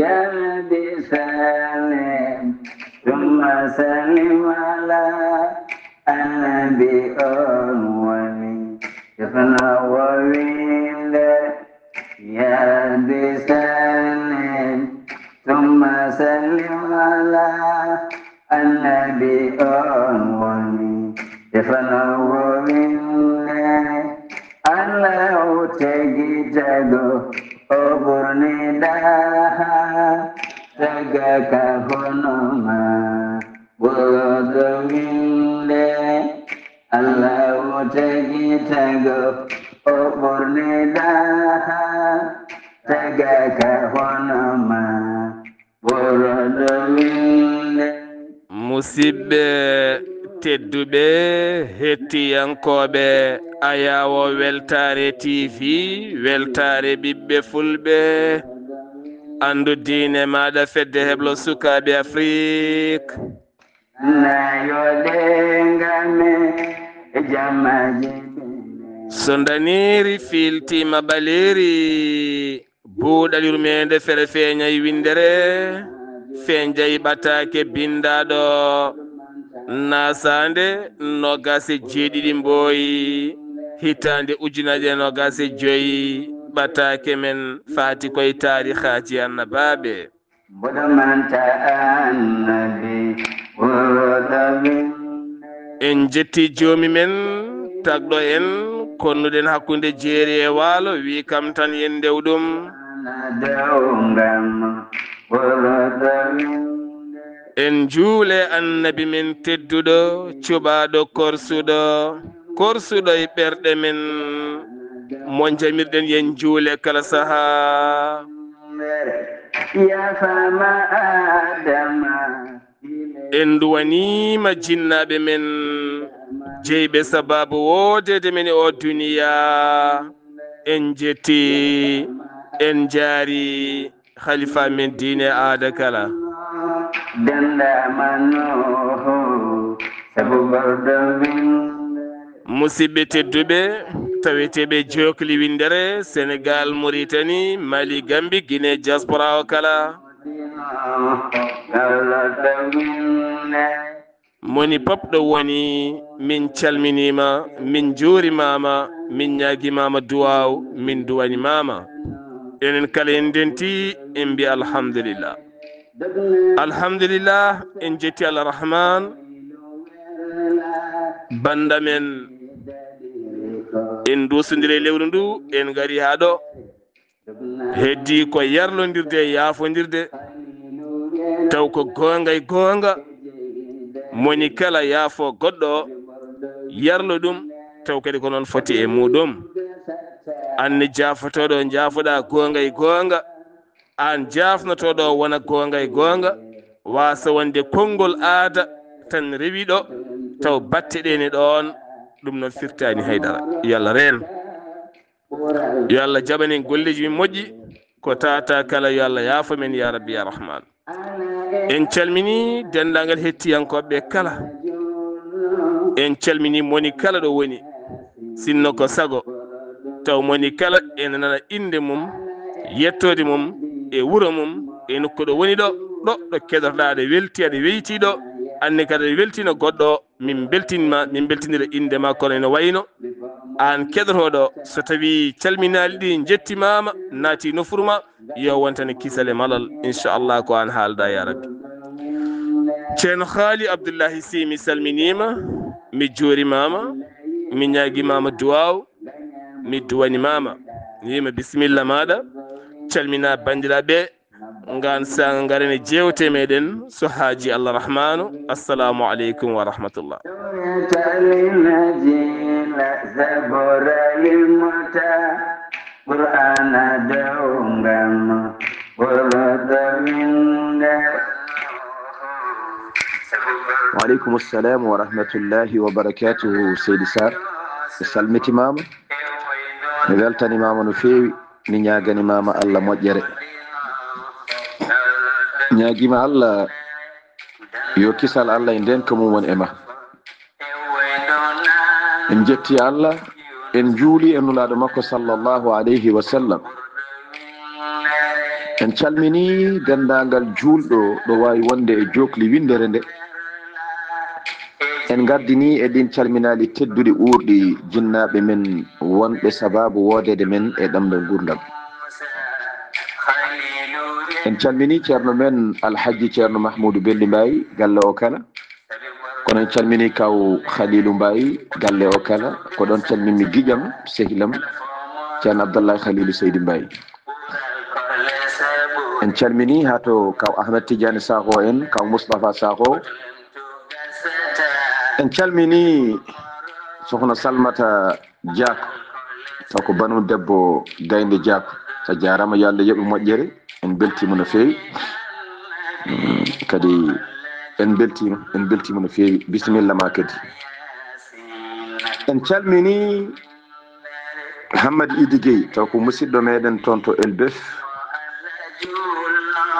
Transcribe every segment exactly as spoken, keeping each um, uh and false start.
يا رب سلم ثم سلم على النبي، on woni defno wo winde. يا رب سلم ثم سلم على النبي، on woni defno wo winde. Allahu tagi tago o ɓurni ɗaha, taga ka hono ma ɓurɗo winde. Allahu tagi tago o ɓurni ɗaha, taga ka hono ma ɓurɗo winde. Musidɓe tedduɓe, hettiyankooɓe Ayawo Weltaare T V, Weltaare ɓiɓɓe Fulɓe, anndu diine maaɗa, fedde heblo sukaaɓe Afrik. Na yo ɗe ngame e jamaaji. So ndaniiri fiiltiima ɓaleeri, buuɗal yurmeende fere feeñay winndere, feeñay ɓataake binndaaɗo Naasaande noogaas e jeeɗiɗi Mbooyi, hitaande ujunaaje noogaas e joy, ɓataake men faati koye taarihaaji annabaaɓe. Mboɗo manta annabi, ɓurɗo winde. En jetti joomi men, tagɗo en, konnuɗen hakkunde jeeri e waalo, wi kam tan yen ndew ɗum. Ana dow ngam, ɓurɗo winde. En juule annabi men tedduɗo, cuɓaaɗo korsuɗo, korsuɗo e ɓerɗe men, mo jamirɗen yen juule kala sahaa. Yaafaama Aadama. En nduwaniima jinnaaɓe men, jeyɓe sabaabu woodeede men e oo duniyaa. En jetti, en njaari, Khalifa men diine aada kala. Denndaama Nuuhu, sabu ɓurɗo winde. Musidɓe tedduɓe, taweteeɓe jookli winndere, Senegal, Mauritanie, Mali, Gambie, Guinée, diaspora o kala. Moni pop ɗo woni, min calminiima, min njuurimaama, min ñaagimaama duwaaw, min duwanimaama. Enen kala en ndenti, en mbi alhamdulillah. Alhamdulillah, en jetti Allah Rahman, bannda men. En nduusondiri e lewru ndu, en ngari haa ɗo. Heddi ko yarlondirde e yaafondirde, taw ko goonga e goonga, moni kala yaafo goɗɗo o, yarlo ɗum, taw kadi ko noon foti e muɗum. Aan ne jaafotooɗo, njaafoɗaa goonga e goonga, aan jaafnotooɗo wona goonga e goonga, waasa wonde konngol aada tan rewi ɗo, taw batte ɗe ne ɗoon, ɗum noon firtaani haydara. Yo Allah reen. Yo Allah jaɓan en golleeji men moƴƴi, ko tata kala yo Allah yaafo men ya Rabbi ya Rahman. En calmini denndaangal hettiyankooɓe kala. En calmini moni kala ɗo woni. Sinno ko sago, taw moni kala ene nana innde mum, yettoode mum, e wuro mum, e nokku ɗo woni ɗo, ɗo, ɗo keɗotoɗaa aɗa welti, aɗa weyti ɗo, aan ne kadi aɗa weltina goɗɗo o. Min mbeltinma, min mbeltinira innde ma, kono ene wayno aan keɗotooɗo, so tawii calminaali ɗi njettimaama, naati nofuru ma, yo won tan e kisal e malal, inchallah, ko aan haalda, ya Rabbi. Ceerno Haali Abdullahi Sy, mi salminiima, mi juurimaama, mi ñaagimaama duwaaw, mi duwanimaama. Mi wiima bisimilla maaɗa, calmina banndiraaɓe, ngaan saanga ngaren e jeewte meɗen, so haaji Allah Rahmanu. Assalamu aleykum wa rahmatullah. Qur'ana dow ngam ɓurɗo winde. Wa aleykum salam wa rahmatullahi wa barakatuhu, Seydi Sarr. Mi salmitimaama. Mi weltanimaama no feewi. Mi ñaaganimaama Allah moƴƴere. Ñaagiima Allah yo kisal Allah e ndeenka mum won e ma. En njetti Allah, en njuuli e Nulaaɗo makko sallallahu alayhi wa sallam. En calminii denndaangal juulɗo ɗo waawi wonde e jookli winndere nde. En ngardinii e ɗiin calminaali tedduɗi uurɗi jinnaaɓe men wonɓe sabaabu woodeede men e ɗamɗo nguurndam. En calminii ceerno men Alhajji Ceerno Mahmuudu Belli Mbaay, galle o kala. Kono en calminii kaw Khaliilu Mbaay, galle o kala. Ko ɗoon calminmi giƴam, sehilam, ceerno Abdallahi Khaliilu Seydi Mbaay. En calminii haa to kaw Ahmed Tidiane Sakho en, kaw Moustapha Sakho. En calminii sohna Salmata Diako, taw ko banum debbo Gaynde Diako. A jaaraama, yo Allah yoɓ moƴƴere. En mbeltiima no feewi. Mm, kadi en mbeltiima, en mbeltiima no feewi. Bisimilla ma kadi. En calminii Hammadi Idi Gueye, taw ko musidɗo meɗen toon to Elbeuf.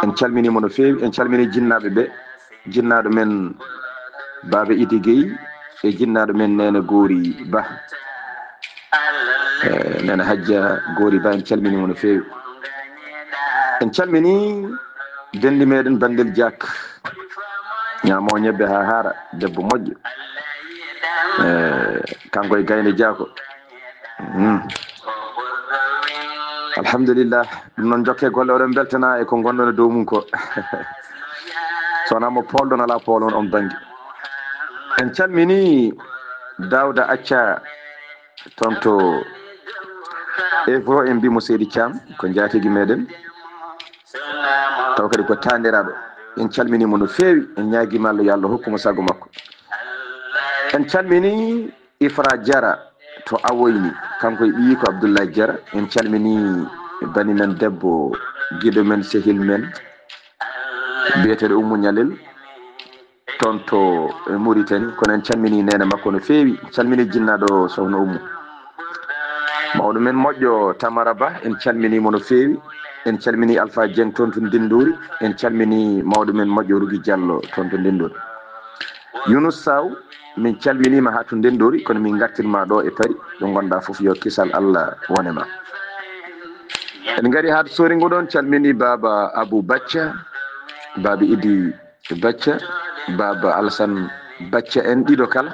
En calminii mo no feewi, en calminii jinnaaɓe ɓe, jinnaaɗo men Baaba Idi Gueye e jinnaaɗo men Neene Goori Ba. Eh, Neene Hajja Goori Ba, en calminii mo no feewi. En calminii denndi meɗen Bandel Diak, ñaamo ñebbe haa haara, debbo moƴƴo. Eh, kanko e Gaynde Diako. Hmm. Alhamdulillah, ɗum noon jokke golle, oɗon mbeltana e ko ngonɗon e dow mum ko. So wonaa mo poolɗon alaa poolon on bannge. En calminii Daawda Acca toon to Evo, en mbii mo Seydi Thiam, ko njaatigi meɗen. Taw kadi ko taaniraaɗo. En calminii mo no feewi, en ñaagii ma Allah, yo Allah hokku mo sago makko. En calminii Ifra Jara to Awoyni, kanko e ɓiyiiko Abdoulaye Jara. En calminii bani men debbo, giɗo men, sehil men, biyeteeɗo Ummu Ñalel, toon to Mauritanie. Kono en calminii neene makko no feewi, calminii jinnaaɗo sohna Ummu. Mawɗo men moƴƴo Tamara Ba, en calminii mo no feewi. En calminii Alpha Dieng toon to Ndinndori. En calminii mawɗo men moƴƴo Rugi Diallo toon to Ndinndori. Yunus Saw, min calminiima haa to Ndinndori, kono min ngartirma ɗo e Paris. Ɗo ngonɗa fof, yo kisal Allah wone ma. En ngari haa to Soringo ɗoon, calminii Baaba Abou Bacca, Baaba Idi Bacca, Baaba Alassane Bacca, en ɗiɗo kala.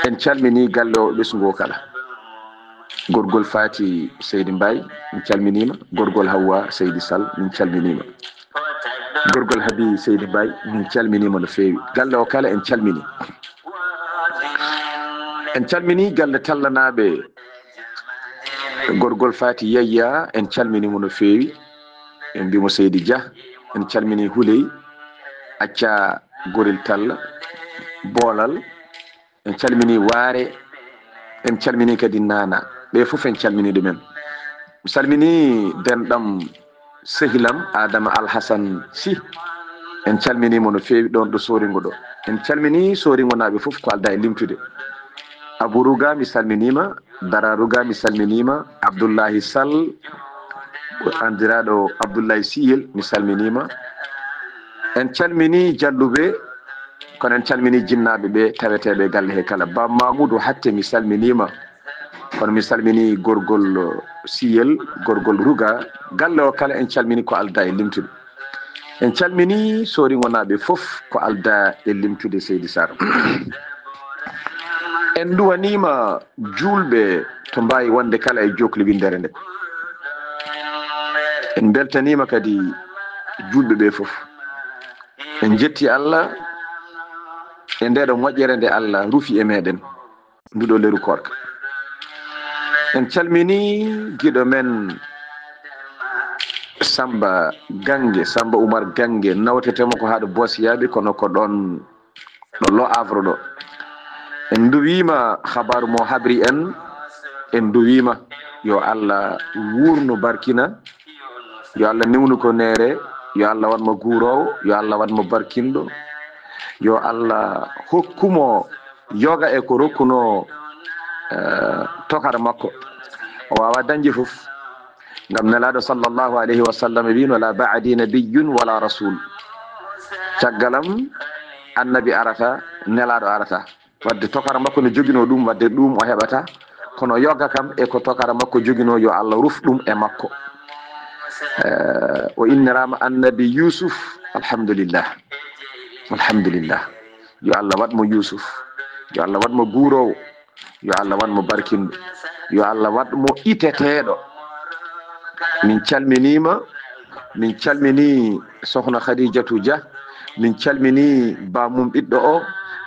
En calminii galle o, ɓesngu o kala. Gorgol Faati Seydi Mbaye, min calminiima. Gorgol Hawwa Seydi Sall, min calminiima. Gorgol Habi Seydi Mbaye, min calminiima no feewi. Galle o kala en calminii. En calminii galle Tallanaaɓe. Gorgol Faati Yayya, en calminiima no feewi. En mbii mo Seydi Dia, en calminii Huley, Acca Gorel Talla, Boolal, en calminii Waare, en calminii kadi Naana. Ɓe fof en calminii ɗumen. Mi salminii denɗam sehilam Adama Alhasan Sy. En calminii mo no feewi ɗoon ɗo Soringo ɗo. En calminii Soringonaaɓe fof ko aldaa e limtude. Abou Rouga, mi salminiima. Dara Rouga, mi salminiima. Abdoullahi Sall, anndiraaɗo Abdoullahi Siyel, mi salminiima. En calminii Jalluɓe, kono en calminii jinnaaɓe ɓe taweteeɓe e galle he kala. Ba Mamoudou Hatte, mi salminiima. Kono mi salminii gorgol Siyel, gorgol Rouga. Galle o kala en calminii ko aldaa e limtude. En calminii Soringonaaɓe fof ko aldaa e limtude, Seydi Sarr. En nduwaniima juulɓe to mbaawi wonde kala e jookli winndere nde. En mbeltaniima kadi juulɓe ɓe fof. En njetti Allah e ndeɗo moƴƴere nde Allah rufi e meɗen, nduɗo leru koorka. En calminii giɗo men Samba Gange, Samba Oumar Gange, nawtetee mo ko haa ɗo Boos Yaaɓi, kono ko ɗoon ɗo Le Havre ɗo. En nduwiima habaaru mo habri en, en nduwiima yo Allah wuurnu barkina, yo Allah newnu ko neere, yo Allah waɗ mo guuroowo, yo Allah waɗ mo barkinɗo, yo Allah hokku mo yoga e ko rokkunoo, eh, tokara makko. O waawaa dañde fof. Ngam Nelaaɗo sallallahu alayhi wa sallam wiino: "La ba'di nabiyyun wala rasul." Caggal am, annabi arata, Nelaaɗo arata. Wadde tokara makko no joginoo ɗum, wadde ɗum o heɓata. Kono yoga kam e ko tokara makko joginoo, yo Allah ruf ɗum e makko. Eh, o inniraama annabi Yuusuf. Alhamdulillah. Alhamdulillah. Yo Allah waɗ mo Yuusuf. Yo Allah waɗ mo guuroowo. Yo Allah waɗ mo barkinɗo. Yo Allah waɗ mo iteteeɗo. Min calminiima. Min calminii Sokhna Khadijatou Dia. Min calminii bammum ɓiɗɗo o.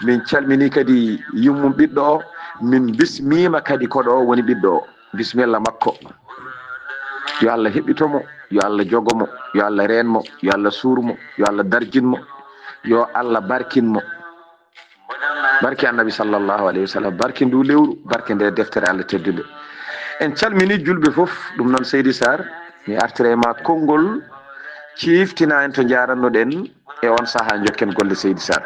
Min calminii kadi yummum ɓiɗɗo o. Min bismiima kadi koɗo o woni ɓiɗɗo o. Bisimilla makko. Yo Allah heɓɓito mo, yo Allah jogo mo, yo Allah reen mo, yo Allah suur mo, yo Allah darjin mo, yo Allah barkin mo. Barke annabi sallallahu alayhi wa sallam, barke ndu lewru, barke nde deftere Allah teddunde. En calmini julɓe fof, ɗum noon Seydi Sarr, mi artira e ma konngol, ciftina en to njarannoɗen e on saha, jokken golle Seydi Sarr.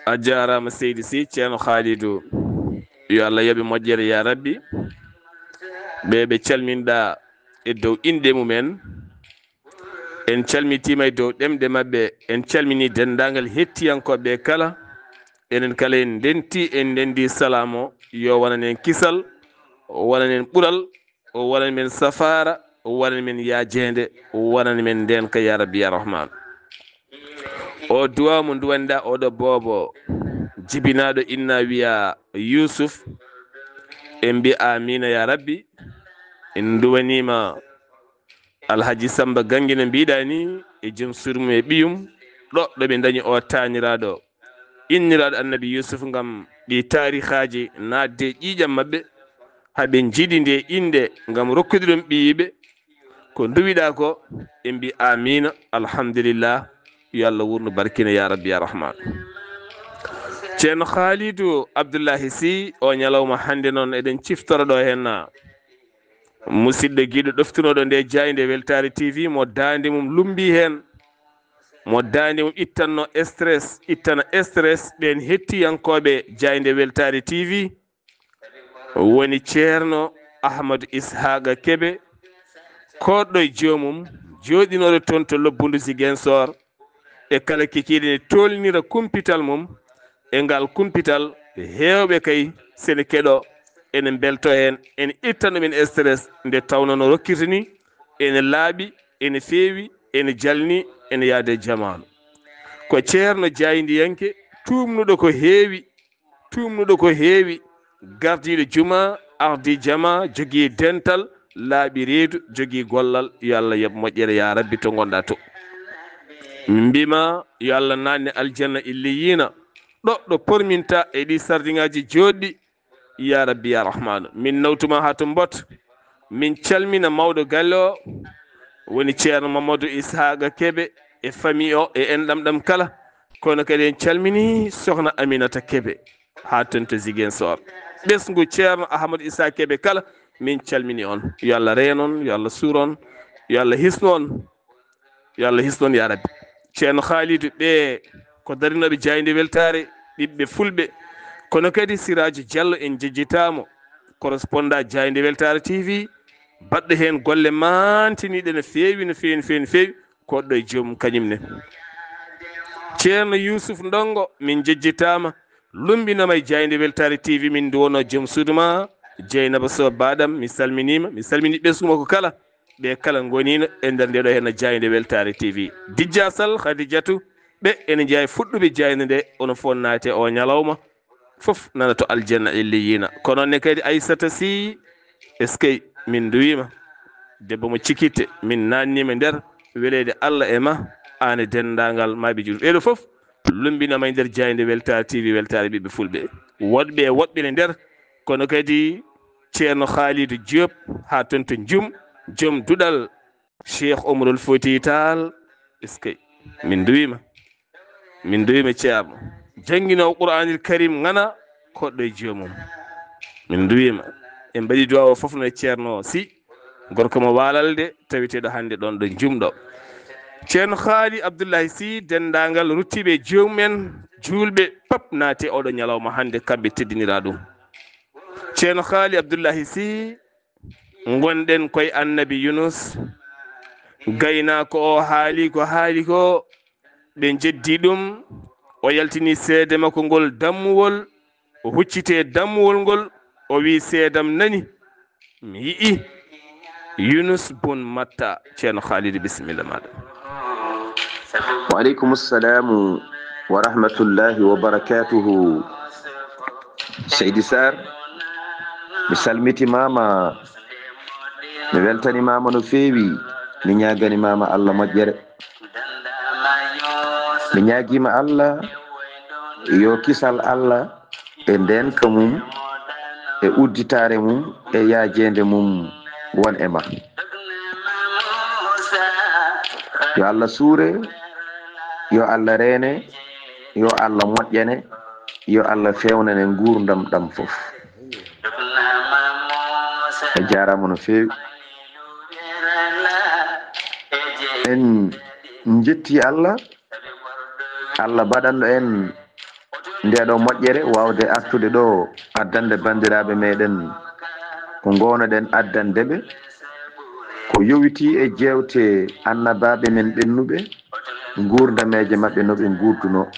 A jaaraama Seydi Sy, Ceerno Khalidou. Yo Allah yoɓe moƴƴere ya Rabbi. Ɓe ɓe calminɗa e dow inɗe mumen. En calmitiima e dow ɗemɗe maɓɓe. En calmini denndaangal hettiyankooɓe kala. Enen kala en ndenti, en ndenndi salamo. Yo wanan en kisal, wanan en ɓural, o wanan men safaara, o wanan men yaajeende, o wanan men ndeenka ya Rabbi ya Rahman. O duwa mo nduwanɗa oɗo boobo jibinaaɗo inna wiya Yuusuf. En mbi amiina ya Rabbi. En nduwaniima Alhaji Samba Gangi no mbiɗa ni e joom suudu mum e ɓiyum ɗo ɗo ɓe dañi o taaniraaɗo inniraaɗo annabi Yuusuf ngam ɗi taarihaaji naatde e ƴiiƴam maɓɓe, haa ɓe njiɗi nde innde ngam rokkude ɗum ɓiyiiɓe. Ko nduwiɗa ko, en mbi amiina, alhamdulillah, yo Allah wurnu barkina ya Rabbi ya Rahman. Ceerno Khalidou Abdoulahi Sy, o ñalawma hannde noon eɗen ciftora ɗo heen musidɗo giɗo ɗoftunooɗo nde jaaynde Weltaare T V, mo daande mum lumbi heen, mo daande mum ittanno stress, ittana stress ɓeen hettiyankooɓe jaaynde Weltaare T V, woni Ceerno Ahmadu Ishaqa Kebe, koɗɗo e joomum, jooɗinooɗo toon to Lobbundu Ziguinchor, e kala kikiiɗe ne tolnira kumpital mum, e ngal kumpital, heewɓe kay sene keɗo, ene mbelto heen, ene ittana ɗumen stress, nde tawno no rokkirta ni, ene laaɓi, ene feewi, ene jalni, ene yaade e jamaanu. Ko ceerno jaayndiyanke, tuumnuɗo ko heewi, tuumnuɗo ko heewi, gardiiɗo juma, ardii jama, jogii dental, laaɓi reedu, jogii gollal, yo Allah yoɓ moƴƴere ya Rabbi to ngonɗa to. Min mbima yo Allah naatne aljanna illiyina, ɗo ɗo porminta e ɗi sardiŋaaji jooɗɗi, ya Rabbi ya Rahmanu. Min nawtuma haa to Mbot, min calmina mawɗo galle o, woni Ceerno Mamadou Ishaqa Kebe e famille o e enɗam ɗam kala, kono kadi en calmini Sokhna Aminata Kebe haa toon to Ziguinchor. Ɓesngu Ceerno Ahmadu Isa Kebe kala, min calmini on. Yo Allah reen on, yo Allah suur on, yo Allah hisnu on, yo Allah hisnu on ya Rabbi. Ceerno Khalidou, ɓe ko darinooɓe jaaynde weltaare, ɓiɓɓe fulɓe, kono kadi Siraju Diallo en jejjitaamo, correspondant jaaynde weltaare T V, baɗɗo heen golle mantiniiɗe no feewi, no feewi, no feewi, no feewi, koɗɗo e joomum kañum ne. Ceerno Yuusuf Ndonngo, min njejjitaama, lumbinama e jaaynde weltaare T V, min nduwono joom suudu ma, Jeynaba Sow baɗam, mi salminiima, mi salmini ɓesngu makko kala, ɓe kala ngoniino e nder nde ɗo heen jaaynde weltaare T V. Dijja Sal, Khadijatou, ɓe ene njeya e fuɗɗuɓe jaaynde nde, onon fof naate o ñalawma, fof nana to aljanna illiyina. Ko noon ne kadi Aissata Sy, eskey, min nduwiima. Debbo mo cikitte, min naatniima nder weleede Allah e ma, aan e denndaangal maaɓe juulɓe. Ɓeeɗo fof lumbinama e nder jaaynde weltaare T V, weltaare ɓiɓɓe fulɓe. Woɗɓe e woɗɓe ne nder, kono kadi Ceerno Khalidou Diop haa toon to Njum, joom duɗal Cheikh Omarul Fouti Tall, eskey, min nduwiima. Min nduwiima Ceerno. Jannginoowo Qur'aanil Karim ŋana koɗɗo e joomum. Min nduwiima. En mbaɗi duwaaw o fof no e Ceerno Sy, gorko mo Waalalde, taweteeɗo hannde ɗoon ɗo Njum ɗo. Ceerno Khaali Abdullahi Sy, denndaangal ruttiiɓe e joomum en, juulɓe, pap naati oɗo ñalawma hannde, kamɓe teddiniraa ɗum. Ceerno Khaali Abdullahi Sy, ngonɗen koye Annabi Yunus. Gaynaako o haali ko haali ko, ɓe njeddi ɗum. O yaltini seede makko ngol dammuwol, o hucciti e dammuwol ngol, o wi, "Seedam nani, mi yi'i." Yunus Bun Matta, Ceerno Khalid, bisimilla maaɗa. Wa aleykum salamu wa rahmatullahi wa barakatuhu. Seydi Sarr, mi salmitimaama, mi weltanimaama no feewi, mi ñaagani maama Allah moƴƴere. Mi ñaagiima Allah yo kisal Allah e ndeenka mum, e udditaare mum, e yaajeende mum won e ma. Yo Allah suure, yo Allah reene, yo Allah moƴƴane, yo Allah feewnane nguurndam ɗam fof. A jaaraama no feewi. En njetti Allah, Allah baɗanɗo en ndeɗo moƴƴere, waawde artude ɗo, addande banndiraaɓe meɗen ko ngoonoɗen addande ɓe, ko yowiti e jeewte annabaaɓe men ɓennuɓe, nguurdameeje maɓɓe no ɓe nguurduno.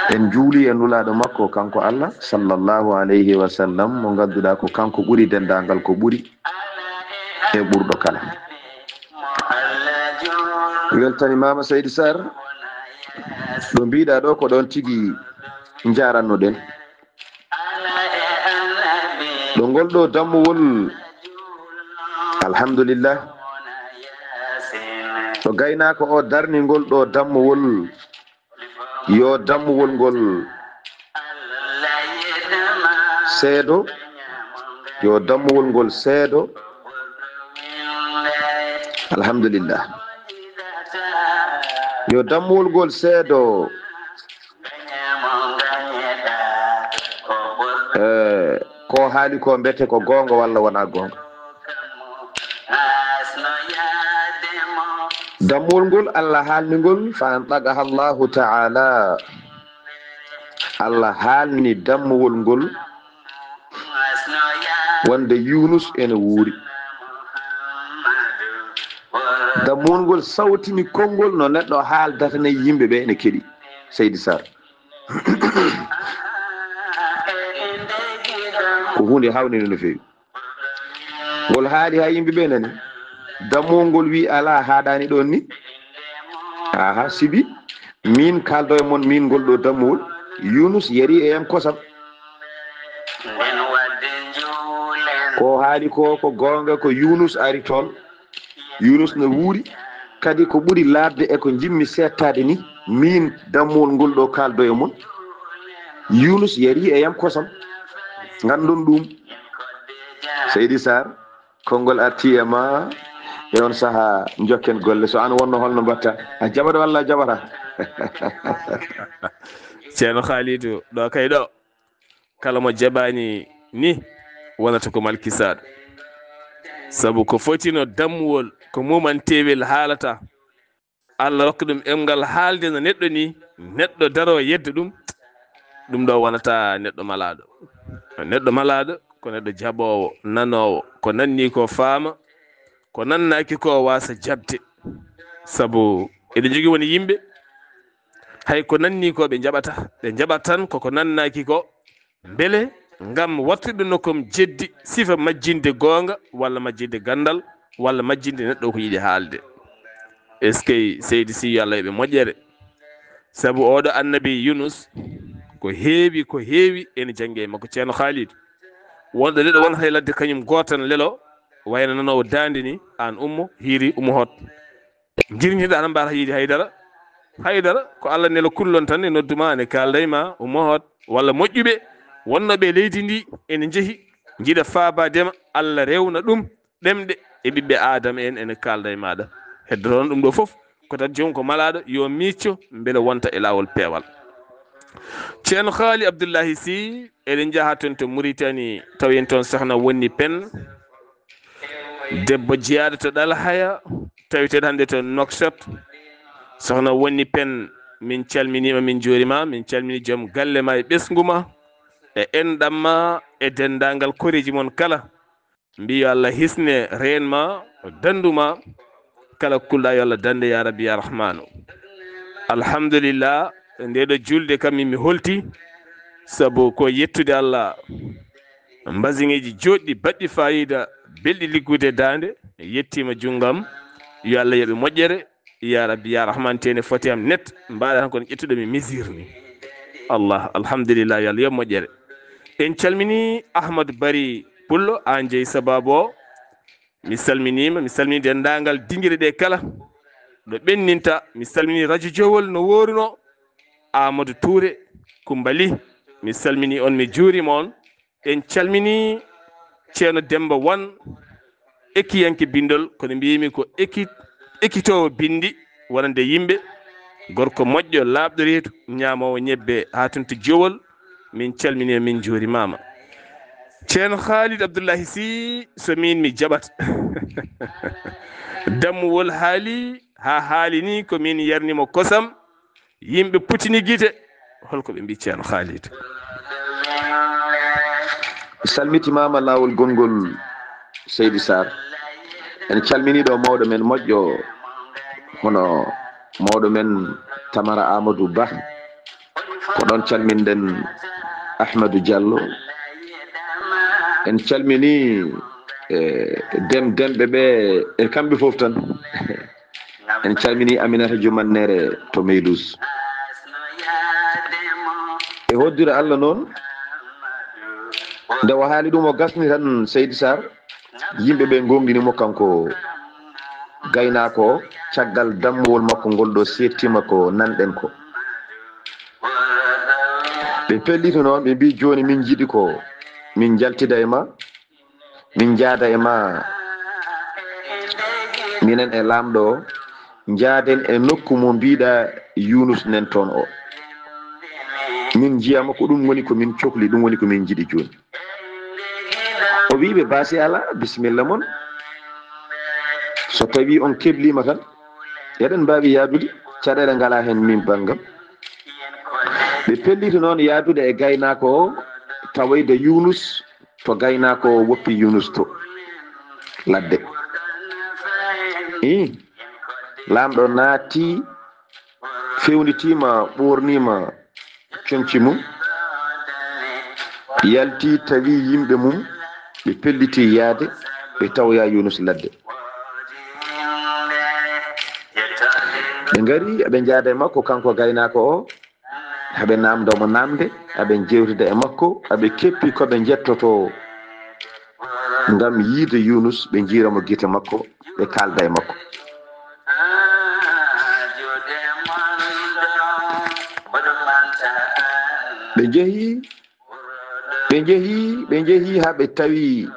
En njuuli e Nulaaɗo makko, kanko Allah, sallallahu alayhi wa sallam, mo ngannduɗaa ko kanko ɓuri denndaangal ko ɓuri e ɓurɗo kala. Weltanimaama Seydi Sarr, ɗo mbiɗa ɗo ko ɗon tigi njarannoɗen. Ɗo ngol ɗo dammuwol, alhamdulillah, ɗo gaynaako o darni ngol ɗo dammuwol, yo dammuwol ngol seedo, yo dammuwol ngol seedo. Alhamdulillah. Yo dammuwol ngol seedo. Eh, ko haali ko mbete ko goonga walla wona goonga? Dammuwol ngol Allah haalni ngol, fa antaqaha Allahu ta'ala. Allah haalni dammuwol ngol wonde Yunus ene wuuri. Dammuwol ngol sawtini konngol no neɗɗo haaldata ne, yimɓe ɓe ene keɗi. Seydi Sarr, ko huunde hawninde no feewi. Ngol haali haa yimɓe ɓe nani. Dammuwol ngol wi alaa, haaɗaani ɗoon ni. Aha, sibi min kaaldo e mon, min ngol ɗo dammuwol, Yunus yari e yam kosam. Ko haali ko, ko goonga, ko Yunus ari toon. Yunus no wuuri, kadi ko ɓuri laaɓde e ko njimmi seettaade ni, min dammuwol ngol ɗo kaaldo e mon, Yunus yari e yam kosam. Nganndon ɗum. Seydi Sarr, konngol arti e ma e on saha, njokken golle. So an wonno, holno mbatta? A jaɓat walla a jaɓata? Ceerno Khalidou, ɗo kay ɗo, kala mo jaɓaani ni, wonata ko malkisaaɗo. Sabu ko fotino dammuwol, ko mumantewel haalata. Allah rokka ɗum emngal haalde no neɗɗo ni, neɗɗo daro yedda ɗum, ɗum ɗo wonata neɗɗo malaaɗo. Neɗɗo malaaɗo ko neɗɗo jaɓoowo, nanoowo, ko nanni ko faama, ko nannaaki ko waasa jaɓde. Sabu eɗen njogii won yimɓe, hay ko nanni ko ɓe njaɓata, ɓe njaɓat tan koko nannaaki ko, mbele ngam wattude no kom jeddi sifa majjinde goonga walla majjinde ganndal walla majjinde neɗɗo ko yiɗi haalde. Est-ce que seydi si yo Allah yoɓe moƴƴere? Sabu oɗo annabi Yunus, ko heewi, ko heewi ene jannge e makko. Ceerno Khalid, wonɗo neɗɗo wonata e ladde kañum gootan lelo, wayno nanoowo daande ni, aan ummo, hiiri, ummo hot. Njirñiɗa tan mbaɗa yiide haydara. Haydara ko Allah nelo kullon tan e noddu ma, ne kaalda e ma, ummo hot, walla moƴƴuɓe wonnoɓe e leydi ndi ene njehi, njiɗa faabaade ma, Allah rewna ɗum ɗemɗe e ɓiɓɓe Aadama en ene kaalda e maaɗa. Heddotoon ɗum ɗo fof ko tan joom ko malaaɗo, yo miicco mbele wonta e laawol peewal. Ceerno Haali Abdullahi Sy, eɗen njaha toon to Muritani, tawi en toon sohna Wonni Pen, debbo jeyaaɗo to Ɗalhaya, tawi toon hannde to Nouakchott. Sohna Wonni Pen, min calminiima, min njuuriima, min calmini joom galle ma e ɓesngu ma, e enɗam ma, e denndaangal koreeji mon kala. Mbi yo Allah hisne reen ma, danndu ma, kala kulɗa yo Allah dannde ya Rabbi ya Rahmanu. Alhamdulillah, nde ɗo julde kam mi holti, sabu ko yettude Allah, mbasiŋeeji jooɗɗi baɗɗi faayiida, Belɗi liggude daande, yettiima junngo am. Yo Allah yoɓe moƴƴere. Ya Rabbi, ya Rahman, tene foti am net, mbaɗa tan kono ƴettuɗo mi misir ni. Allah, alhamdulillah, yo Allah yoɓ moƴƴere. En calmini Ahmadou Bari Pullo, an jeyi sababu o. Mi salminiima, mi salmini denndaangal dingire ɗe kala. Ɗo ɓenninta, mi salmini radio Jowol no wooruno. Amadou Touré, Kumbali, mi salmini on, mi juurima on. En calmini Ceerno Demba Wan, ekkiyanke bindol, kono mbiyimi ko ekki-, ekkitoowo bindi, wonande yimɓe, gorko moƴƴo, laaɓɗo reedu, ñaamoowo ñebbe haa tun to Jowol. Min calmini, min juurimaama. Ceerno Khalid Abdullahi Sy, so min mi jaɓat. Dammuwol haali, haa haali ni ko min yarnimo kosam. Yimɓe putini gite, holko ɓe mbi Ceerno Khalid? Salmitimaama laawol gonngol, Seydi Sarr. En calminiiɗo mawɗo men moƴƴo, hono mawɗo men Tamara Amadou Ba. Ko ɗoon calminɗen Ahmadou Diallo. En calminii, e, dem-, demɓe ɓe, e kamɓe fof tan. En calminii Aminata Jumannere to Meydous. E hoddire Allah noon, nde o haali ɗum o gasni tan, Seydi Sarr, yimɓe ɓe ngoongɗini mo kanko gaynaako o, caggal dammuwol makko ngol ɗo seettiima ko nanɗen ko. Ɓe pelliti noon, ɓe mbi jooni min njiɗi ko min njaltida e ma, min njaada e ma, minen e laamɗo o, njaaden e nokku mo mbiɗa Yunus nen toon o. Min njiyama ko ɗum woni ko min cokli, ɗum woni ko min njiɗi jooni. O wi ɓe, baasi alaa, bisimilla mon. So tawi on keblima tan, eɗen mbaawi yaadude, caɗeele ngalaa heen min banngam. Ɓe pelliti noon yaadude e gaynaako o, tawoyde Yunus to gaynaako o woppi Yunus to ladde. Ii, laamɗo naatti, fewnitiima, ɓoorniima conci mum, yalti, tawi yimɓe mum, ɓe pelliti yaade, ɓe tawoya Yunus ladde. Ɓe ngari, eɓe njaada e makko, kanko gaynaako o, haɓe naamndo mo naamnde, haɓe njeewtida e makko, haɓe keppi ko ɓe njettotoo ngam yiide Yunus, ɓe njiira mo gite makko, ɓe kaalda e makko. Ɓe njehi, ɓe njehi, ɓe njehi haa ɓe tawi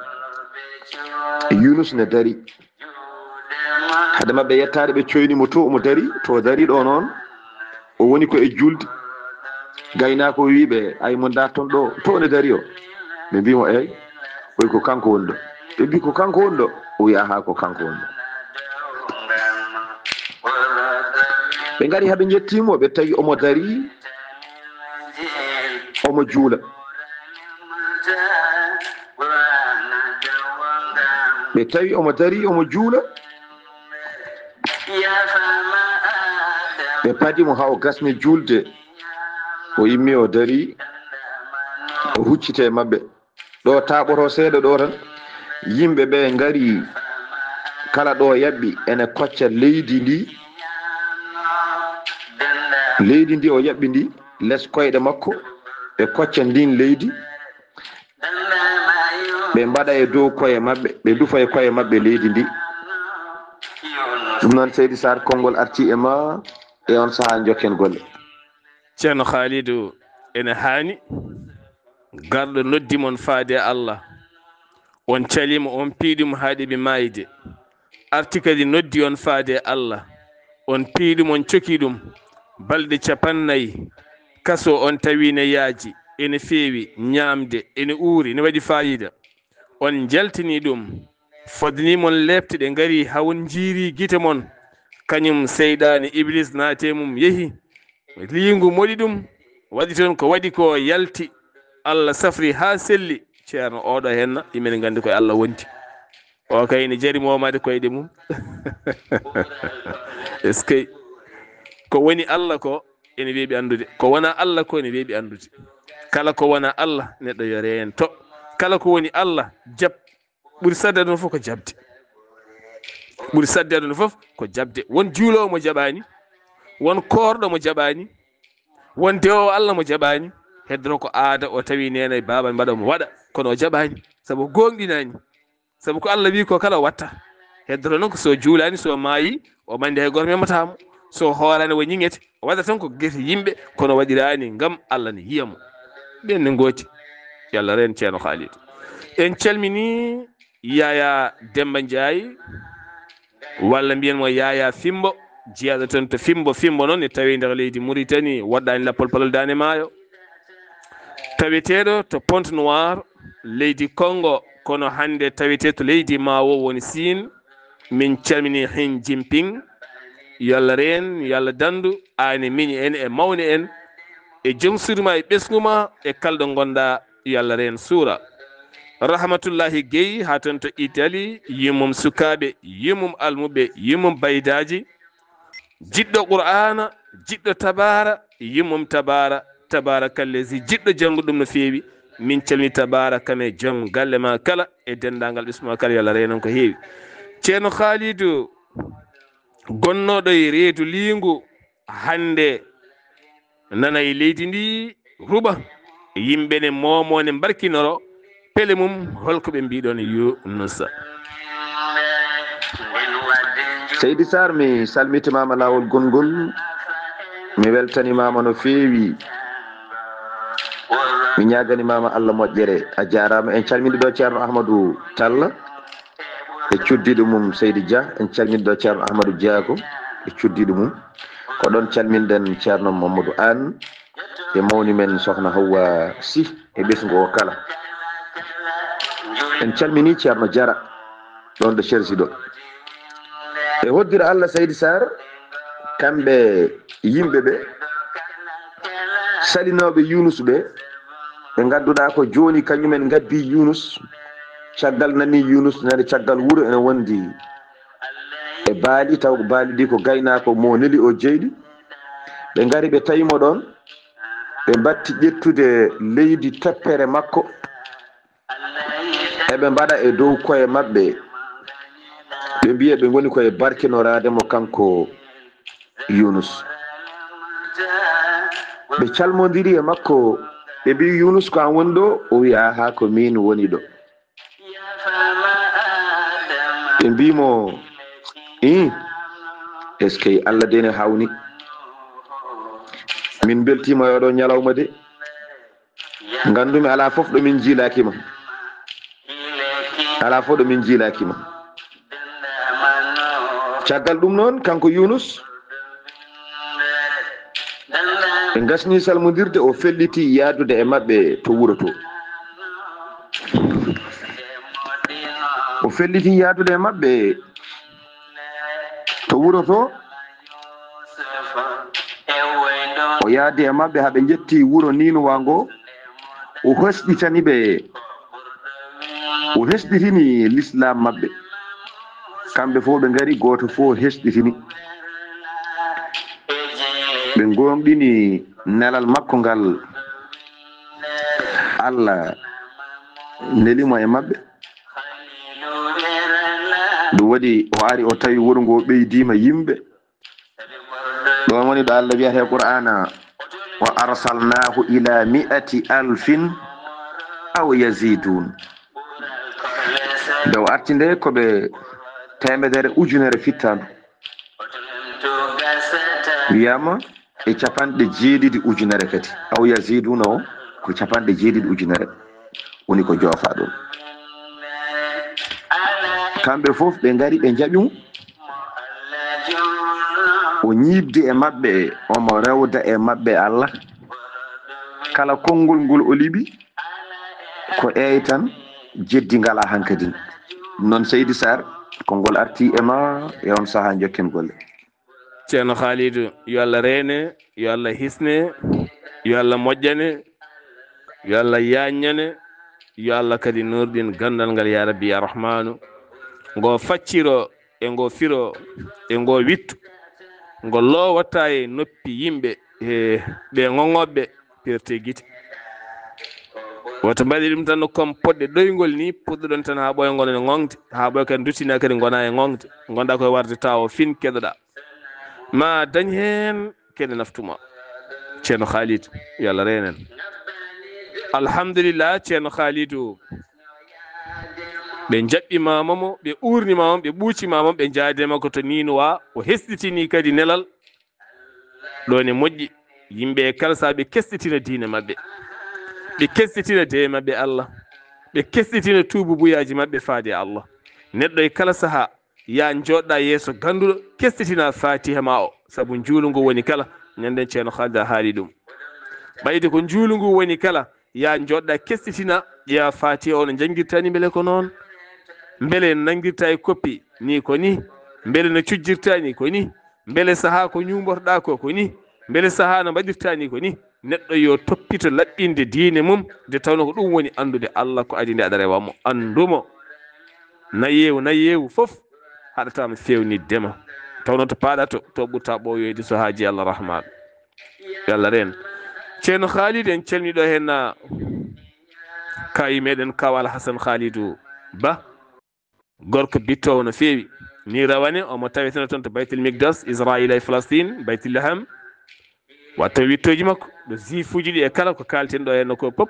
Yunus ne dari. Hade maɓɓe yettaade, ɓe coyni mo to omo dari, to o dari ɗo noon, o woni ko e julde. Gaynaako o wi ɓe, "Ay, mo ndarton ɗo, to ne dari o?" Ɓe mbi mo, "Eey." O wi, "Ko kanko woni ɗo." Ɓe mbi, "Ko kanko woni ɗo?" O wi, "Aha, ko kanko woni ɗo." Ɓe ngari haa ɓe njetti mo, ɓe tawi omo dari, omo juula. Ɓe tawi omo dari, omo juula. Ɓe padi mo haa o gasni juulde. O immi, o dari, o hucciti e maɓɓe. Ɗo taaɓoto seeɗa ɗo tan, yimɓe ɓe ngari, kala ɗo yaɓɓi ene kocca leydi ndi. Leydi ndi o yaɓɓi ndi, les koyɗe makko, ɓe kocca ndin leydi. Ɓe mbaɗa e dow koye maɓɓe, ɓe ndufa e koye maɓɓe leydi ndi. Ɗum noon, Seydi Sarr, konngol arti e ma, e on sahaa njokken golle. Ceerno Khalidou, ene haani. Garɗo noddi mon faade Allah. On calima, on piiɗi mo haa ɗeɓi maayde. Arti kadi noddi on faade Allah. On piiɗi mo, on coki ɗum. Balɗe capannay kaso, on tawi ne yaaji, ene feewi, ñaamde ene uuri, ne waɗi faayiida. On njaltini ɗum, fodni mon leepte ɗe ngari, haa on njiiri gite mon. Kañum seyɗaane Iblis naati e mum, yehi. Liingu moɗi ɗum, waɗi toon ko waɗi ko, yalti. Allah safri haa selli. Ceerno, oɗo henna, imen nganndi koye Allah wonti. O kay ne jari moomaade koyɗe mum. Est-ce que ko woni Allah ko ene weeɓi anndude, ko wona Allah ko ene weeɓi anndude. Kala ko wona Allah, neɗɗo yo reento. Kala ko woni Allah, jab-, Ɓuri saɗde aduna fof ko jaɓde. Ɓuri saɗde aduna fof ko jaɓde. Won juuloowo mo jaɓaani, won koorɗo mo jaɓaani, won dewoowo Allah mo jaɓaani. Heddoto ko aada, o tawi neene e baaba mbaɗa mo waɗa, kono o jaɓaani, sabu o gooŋɗinaani. Sabu ko Allah wi ko kala o watta. Heddoto noon ko so juulaani, so maayi, o mandi hay gooto memmataa mo. So hooraani o ñiŋete, o waɗata tan ko gese yimɓe, kono o waɗiraani ngam Allah ne yiya mo. Ɓeen ne ngooti. Yo Allah reen Ceerno Khalid. En calminii Yaya Demba Ndiaye, walla mbiyen mo Yaya Fimbo, jeyaaɗo toon to Fimbo. Fimbo noon ne tawee nder leydi Mauritanie, woɗɗaani lappol palol Daande Maayo. Taweteeɗo to Pointe Noire, leydi Congo, kono hannde tawetee to leydi Maawo woni Siin. Min calminii Xi Jinping, yo Allah reen, yo Allah danndu, aan e miñi en e mawni en, e joom suudu ma e ɓesngu ma e kala ɗo ngonɗaa, yo Allah reen suura. Rahmatullahi Guèye haa toon to Italie, yummum sukaaɓe, yummum almuɓe, yummum baydaaji, jiɗɗo Qur'aana, jiɗɗo tabaara, yummum tabaara, tabaarakallazi, jiɗɗo janngude ɗum no feewi. Min calmini tabaara kam e joom galle ma kala, e denndaangal ɓesngu ma kala, yo Allah reen on ko heewi. Ceerno Khalidou, gonnooɗo e reedu liingu, hannde nana e leydi ndi ruɓa, yimɓe ne moomo, ne mbarkinoro, pele mum, holko ɓe mbiɗon Yunusa? Seydi Sarr, mi salmitimaama laawol gonngol, mi weltanimaama no feewi, mi ñaaganimaama Allah moƴƴere. A jaaraama. En calmini ɗo Ceerno Ahmadou Tall e cuddiɗo mum Seydi Dia, en calmini ɗo Ceerno Ahmadou Diago e cuddiɗo mum. Ko ɗon calminɗen Ceerno Mamadou Anne e mawni men Sohna Hawwa Sy e ɓesngu o kala. En calmini Ceerno Diarra ɗon ɗo Chersi ɗo. E hoddira Allah Seydi Sarr, kamɓe yimɓe ɓe, salinooɓe Yunus ɓe, ɓe ngannduɗaa ko jooni kañumen ngabbi Yunus. Caggal nani Yunus nani caggal wuro ene wondi e baali, taw ko baali ɗi ko gaynaako mo neli o jeyɗi. Ɓe ngari ɓe tawi mo ɗon, ɓe mbatti ƴettude leydi teppere makko, eɓe mbaɗa e dow koye maɓɓe, ɓe mbiya ɓe ngoni koye barkinoraade mo kanko Yunus. Ɓe calmondiri e makko, ɓe mbi, "Yunus, ko an woni ɗo?" O wi, "Aaha, ko miin woni ɗo." Ɓe mbi mo, "Ii, est-ce que Allah de ne hawni? Min mbeltiima e oɗo ñalawma de. Nganndumi alaa fof ɗo min njiilaaki ma. Alaa fof ɗo min njiilaaki ma." Caggal ɗum noon, kanko Yunus, ɓe ngasni salmondirde, o felliti yaadude e maɓɓe to wuro to. O felliti yaadude e maɓɓe to wuro to. O yaadi e maɓɓe haa ɓe njetti wuro Ninuwa ngo. O hesɗitani ɓe, o hesɗitini lislaam maɓɓe. Kamɓe fof ɓe ngari, gooto fof hesɗitini. Ɓe ngooŋɗini nelal makko ngal Allah neli mo e maɓɓe. Ɗum waɗi o ari, o tawi wuro ngo ɓeydiima yimɓe. Ɗoon woni ɗo Allah wiyata e Qur'aana, "Wa arsalnaahu ila mi'ati alfin aw yazidun." Nde o arti nde ko ɓe teemedere ujunere fittaandu. Wiyaama e capanɗe jeeɗiɗi ujunere kadi. Aw yaziduna o ko capanɗe jeeɗiɗi ujunere woni ko joofa ɗum. Kamɓe fof ɓe ngari ɓe njaɓi mo. O ñiiɓdi e maɓɓe, omo rewda e maɓɓe Allah. Kala konngol ngol o liɓi, ko eey tan, jeddi ngalaa hankadi. Noon Seydi Sarr, konngol arti e ma e on sahaa, njokken golle. Ceerno Khalidou, yo Allah reene, yo Allah hisne, yo Allah moƴƴane, yo Allah yaaññane, yo Allah kadi nuurɗin ganndal ngal, ya Rabbi, ya Rahmanu. Ngo facciro e ngo firo e ngo wittu, ngo loowataa e noppi yimɓe, e ɓe ŋoŋoɓɓe perte gite. Woto mbaɗi ɗum tan no comme poɗɗe ɗoyngol ni, puɗɗoɗon tan haa ɓooya ngona e ŋoŋde, haa ɓooya kadi duttina kadi ngona e ŋoŋde. Ngonɗa koye warde tawo fin keɗoɗa. Ma dañ heen kene naftuma. Ceerno Khalid, yo Allah reen en. Alhamdulillah, Ceerno Khalidu. Ɓe njaɓɓi mama mo, ɓe uurni mama mo, ɓe ɓuuci mama mo, ɓe njaade makko to Niinuwa. O hesɗitini kadi nelal. Ɗo ne moƴƴi, yimɓe e kala saha ɓe kesɗitina diine maɓɓe. Ɓe kesɗitina deye maɓɓe Allah. Ɓe kesɗitina tuububuyaaji maɓɓe faade e Allah. Neɗɗo e kala saha, ya jooɗɗa yeeso ganduɗo, kesɗitina Fatiha ma o, sabu njuulungu woni kala. Ñanden Ceerno Khalid a haali ɗum. Ɓayde ko njuulungu woni kala, ya jooɗɗa kesɗitina, ƴeewa Fatiha o no janngirta ni, mbele ko noon? Mbele nanngirta e koppi ni ko ni? Mbele no cujjirta ni ko ni? Mbele saha ko ñuumbotoɗa ko ko ni? Mbele saha no mbaɗirta ni ko ni? Neɗɗo yo toppito laɓɓinde diine mum, nde tawno ko ɗum woni anndude Allah, ko adii nde aɗa rewa mo, anndu mo. Nayeewu, nayeewu fof haɗataama feewniddema. Tawno to paaɗa to, to ɓurta ɓooyoyde so haaji Allah Rahman. Yo Allah reen. Ceerno Khalid, en calmini ɗo heen, ah, kaayi meɗen Kaw Alhasan Khalidu Ba. Gorko bittoowo no feewi. Ni rawane, omo taweteno toon to Baytul Mikdas, Israila e Falastin, Baytul Laham. Watta wittooji makko, ɗo zifuuji ɗi e kala ko kaalten ɗo heen ko pop.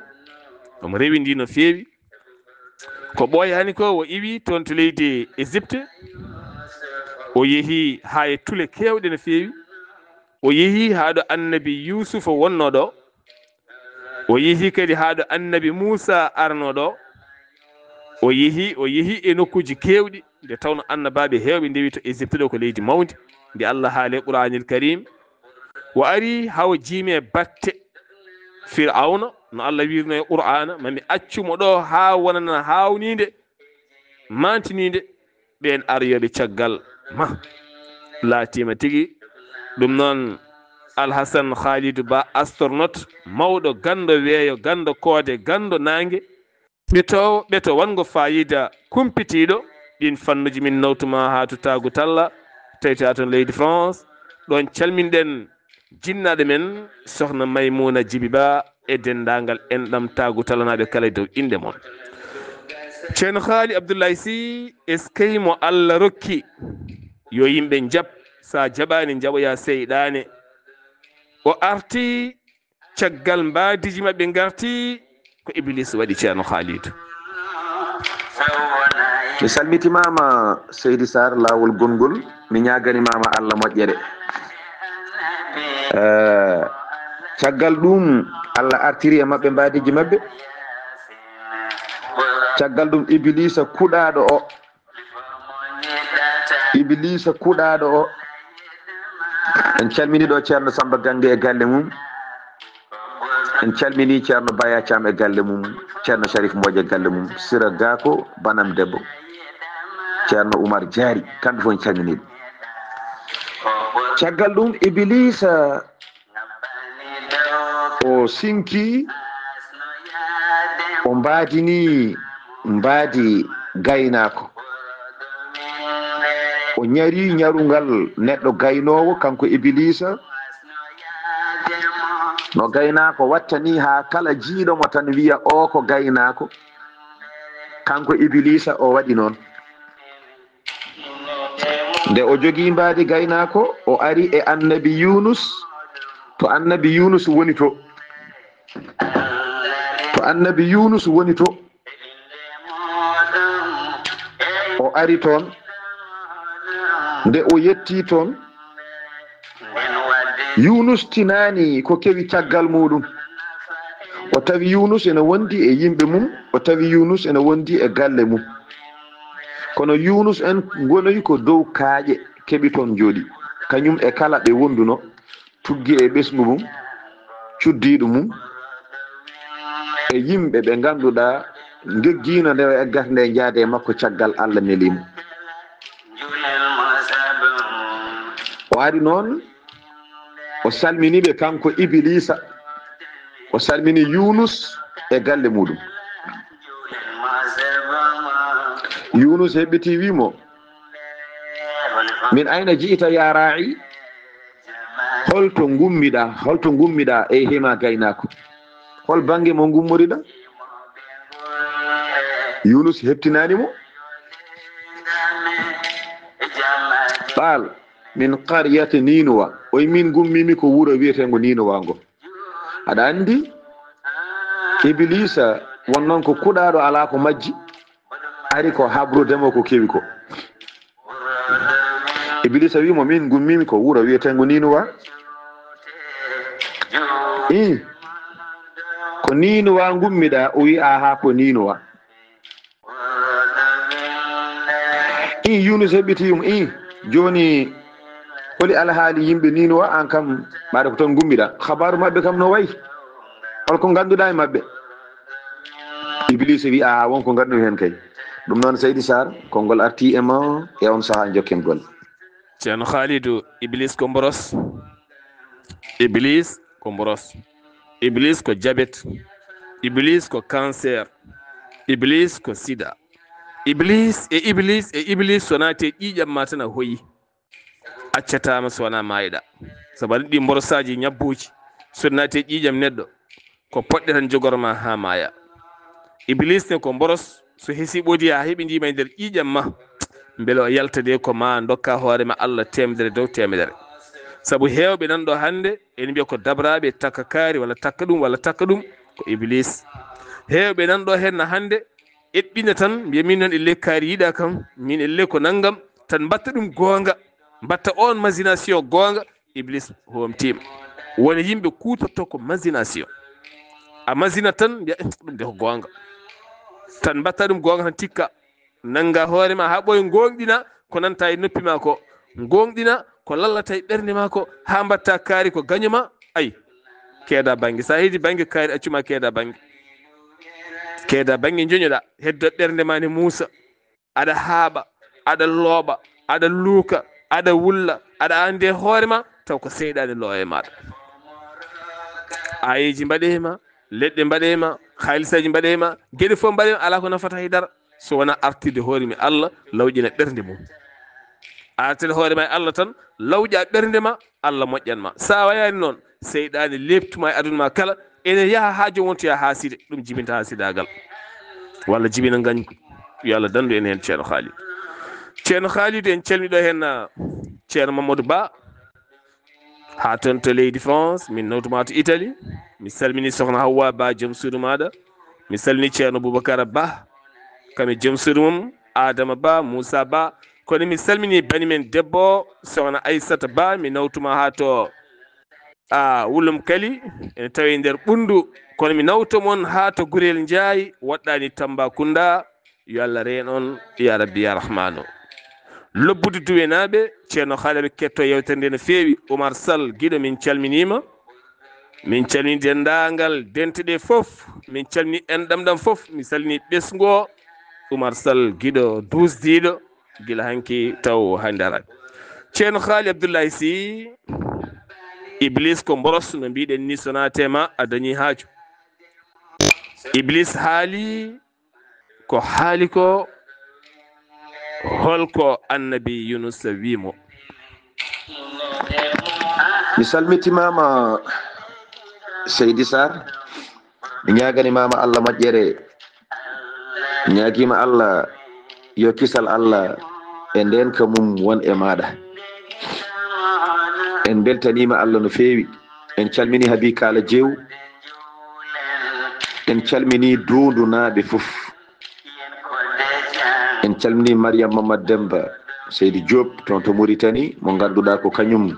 Omo rewindi no feewi. Ko ɓooyaani ko, o iwi toon to leydi Égypte. O yehi haa e tule keewɗe no feewi. O yehi haa ɗo annabi Yuusufa wonnoo ɗo. O yehi kadi haa ɗo annabi Muusa arnoo ɗo. O yehi, o yehi e nokkuuji keewɗi, nde tawno annabaaɓe heewɓe ndewi to Égypte ɗo, ko leydi mawndi, ndi Allah haali e Qur'aanil Kariim. O ari haa o jiimi e batte Fir'awna, no Allah wiirno e Qur'aana, "Ma mi accu mo ɗo haa wonana haawniinde, maantiniinde, ɓeen aroyooɓe caggal ma." Laatiima tigi. Ɗum noon, Alhasan Khalidou Ba, astronaute, mawɗo, ganndo weeyo, ganndo koode, ganndo naange, ɓetoowo, ɓeto wanngo faayiida kumpitiiɗo ɗiin fannuuji. Min nawtuma haa to Taagu Talla, tawi to leydi France. Ɗoon calminɗen jinnaaɗo men, Sokhna Maymouna Djiby Ba, e denndaangal enɗam Taagu Tallanaaɓe kala e dow innde mon. Ceerno Haali Abdoulaye Sy, eskey mo Allah rokki, yo yimɓe njaɓ, so a jaɓaani njaɓoyaa seyɗaane. O arti caggal mbaadiiji maɓɓe ngarti, ko Iblis waɗi Ceerno Haalidu. Mi salmitimaama, Seydi Sarr, laawol gonngol, mi ñaaganimaama Allah moƴƴere. Eh, caggal ɗum, Allah artiri e maɓɓe mbaadiiji maɓɓe. Caggal ɗum, Ibiliisa kuɗaaɗo o, Ibiliisa kuɗaaɗo o. En calmini ɗo Ceerno Samba Gannge e galle mum. En calmini Ceerno Baya Thiam e galle mum, Ceerno Sharif Mbodj e galle mum, Sira Gako, banam debbo, Ceerno Oumar Diary, kamɓe fof en calmini ɓe. Caggal ɗum, Ibiliisa o sinki, o mbaadini mbaadi gaynaako. O ñari ñarungal neɗɗo gaynoowo, kanko Ibiliisa. No gaynaako watta ni, haa kala jiiɗo mo tan wiya, "Oo ko gaynaako." Kanko Ibiliisa o waɗi noon. Nde o jogii mbaadi gaynaako, o ari e annabi Yunus, to annabi Yunus woni to. To annabi Yunus woni to. O ari toon. Nde o yettii toon, Yunus tinaani ko kewi caggal muuɗum. O tawi Yunus ene wondi e yimɓe mum, o tawi Yunus ene wondi e galle mum. Kono Yunus en ngonoyi ko dow kaaƴe, keɓi toon njooɗi, kañum e kala ɓe wonduno, tuggi e ɓesngu mum, cuddiiɗo mum, e yimɓe ɓe ngannduɗaa ngeggiino nde o eggata nde njaade e makko caggal Allah neli mo. O ari noon, o salmini ɓe kanko Ibiliisa, o salmini Yunus e galle muuɗum. Yunus heɓɓiti, wi mo, "Min ayna ji'ta ya raa'i?" Holto ngummiɗaa? Holto ngummiɗaa, ey hima gaynaako? Hol bannge mo ngummoriɗaa? Yunus heɓtinaani mo. Qaal min qaryati Ninuwa, o wi min ngummimi ko wuro wiyeteengo Ninuwa ngo. Aɗa anndi Ibiliisa won noon ko kuɗaaɗo alaa ko majji, ari ko habrude mo ko kewi ko. Ibiliisa wi mo min ngummimi ko wuro wiyeteengo Ninuwa. I ko Ninuwa ngummiɗa? O wi aha ko Ninuwa. I Yunus heɓɓiti mo. I jooni holi alhaali yimɓe Ninuwa? An kam mbaɗa ko toon ngummiɗa. Habaaru maɓɓe kam no wayi? Holko ngannduɗa e maɓɓe? Ibiliisa wi aha won ko nganndu heen kay. Ɗum noon Seydi Sarr, konngol arti e ma e on sahaa jokken golle. Ceerno Khalidou, Iblis ko mboros. Iblis ko mboros. Iblis ko jabet. Iblis ko cancer. Iblis ko sida. Iblis e Iblis e Iblis so naati e ƴiiƴam ma tan a hoyi. Accataama so wonaa maayɗa. Sabu aɗa anndi ɗi mborosaaji ñabbuuji so naati e ƴiiƴam neɗɗo ko poɗɗe tan jogoro ma haa maaya. Iblis ne ko mboros, so hesi ɓoodi haa heɓindii ma e nder ƴiiƴam ma, mbele o yalta de ko ma ndokka hoore ma Allah teemedere dow teemedere. Sabu heewɓe nan ɗo hannde ene mbiya ko dabraaɓe takka kaari walla takka ɗum walla takka ɗum, ko Iblis. Heewɓe nan ɗo heen hannde eɓɓina tan mbiya min noon elle kaari yiɗa kam, min elle ko nanngam, tan mbatta ɗum goonga, mbatta oon masinasiyo goonga. Iblis hoomtiima. Wona yimɓe kuutorto ko masinasiyo. A masina tan mbiya, "Eh, ɗum de ko goonga." Tan mbatta ɗum goonga tan tikka. Nannga hoore ma haa ɓooya, ngoongɗina ko nanta e noppi ma ko. Ngoongɗina ko lallata e ɓernde ma ko haa mbatta kaari ko gaño ma. Ay, keeda bannge. So a heedi bannge kaari, accuma keeda bannge. Keeda bannge njoñoɗa, heddo ɓernde ma ne muusa. Aɗa haaɓa, aɗa looɓa, aɗa luuka, aɗa wulla, aɗa anndi e hoore ma, taw ko seyɗaane loowe maaɗa. Aayeeji mbaɗe e ma, leɗɗe mbaɗe e ma, haalisaaji mbaɗe e ma, geɗe fof mbaɗe e ma, alaa ko nafata hay dara, so wonaa artirde hoore mum e Allah, lawƴina ɓernde mum. Artirde hoore ma e Allah tan, lawƴa ɓernde ma, Allah moƴƴan ma. So a wayaani noon, seyɗaane leeptuma e aduna ma kala, ene yaha haa joom wontoya haaside, ɗum jibinta haasidaagal. Walla jibina ngañgu. Yo Allah danndu en heen, Ceerno Khalid. Ceerno Khalid, en calmini ɗo heen, ah, Ceerno Mamadou Ba, haa toon to leydi France, min nawtuma to Italie. Mi salmini Sokhna Hawwa Ba, joom suudu maaɗa. Mi salmini Ceerno Boubacara Ba, kam e joom suudu mum, Adama Ba, Moussa Ba. Kono mi salmini bani men debbo, Sokhna Aissata Ba, mi nawtuma haa to, a, Wulum Kali, ene tawi nder Ɓunndu. Kono mi nawto mon haa to Gurel Njaay, woɗɗaani Tambacounda. Yo Allah reen on, ya Rabbi, ya Rahmanu. Lobbudu Duwenaaɓe, Ceerno Khalid, ketto yewtere nde no feewi. Oumar Sall, giɗo, min calminiima. Min calmini denndaangal dente ɗe fof. Min calmini enɗam ɗam fof. Mi salmini ɓesngu o, Oumar Sall, giɗo duusdiiɗo, gila hanki taw hannde araani. Ceerno Khalid Abdoulaye Sy, Iblis ko mboros, no mbiɗen ni, so naate ma, a dañi haaju. Iblis haali ko haali ko, holko Annabi Yunus wi mo? Mi salmitimaama, Seydi Sarr. Mi ñaagani maama Allah moƴƴere. Mi ñaagiima Allah yo kisal Allah e ndeen ka mum won e maaɗa. En mbeltaniima Allah no feewi. En calmini Habi Kala Jew. En calmini Duundunaaɓe fof. En calmini Mariam Mamad Demba, Seydi Diop, toon to Mauritanie, mo ngannduɗaa ko kañum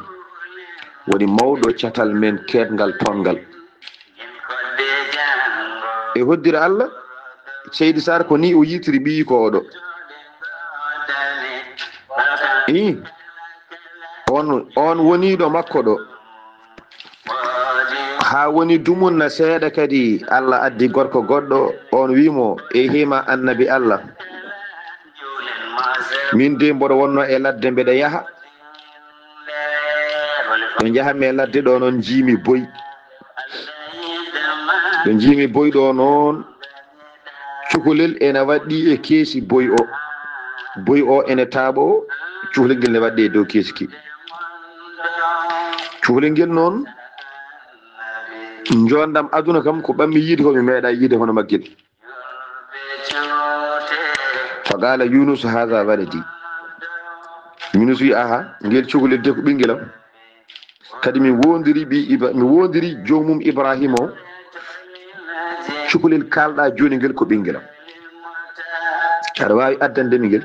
woni mawɗo catal men keedngal toonngal. E hoddira Allah, Seydi Sarr ko ni o yitiri ɓiyi ko oɗo. Ii, on, on woniiɗo makko ɗo. Haa woni dumunna seeɗa kadi, Allah addi gorko goɗɗo, on wi mo, "E hima annabi Allah. Min de mboɗo wonno e ladde mbeɗa yaha. Ɗo njahanmi e ladde ɗo noon njiimi boy. Ɗo njiimi boy ɗo noon, cukalel ene waɗɗi e keesi boy o. Boy o ene taaɓo, cukalel ngel ne waɗɗi e dow keesi ki. Cukalel ngel noon, njoondam aduna kam ko ɓammi yiide ko mi meeɗa yiide hono maggel." Qala Yunus, hadha waladi. Yunus wi, aha, ngel cukalel de ko ɓinngel am. Kadi mi wondiri ɓi Iba-, mi wondiri joomum Ibrahima o. Cukalel kalɗa jooni ngel ko ɓinngel am. Aɗa waawi addande mi ngel?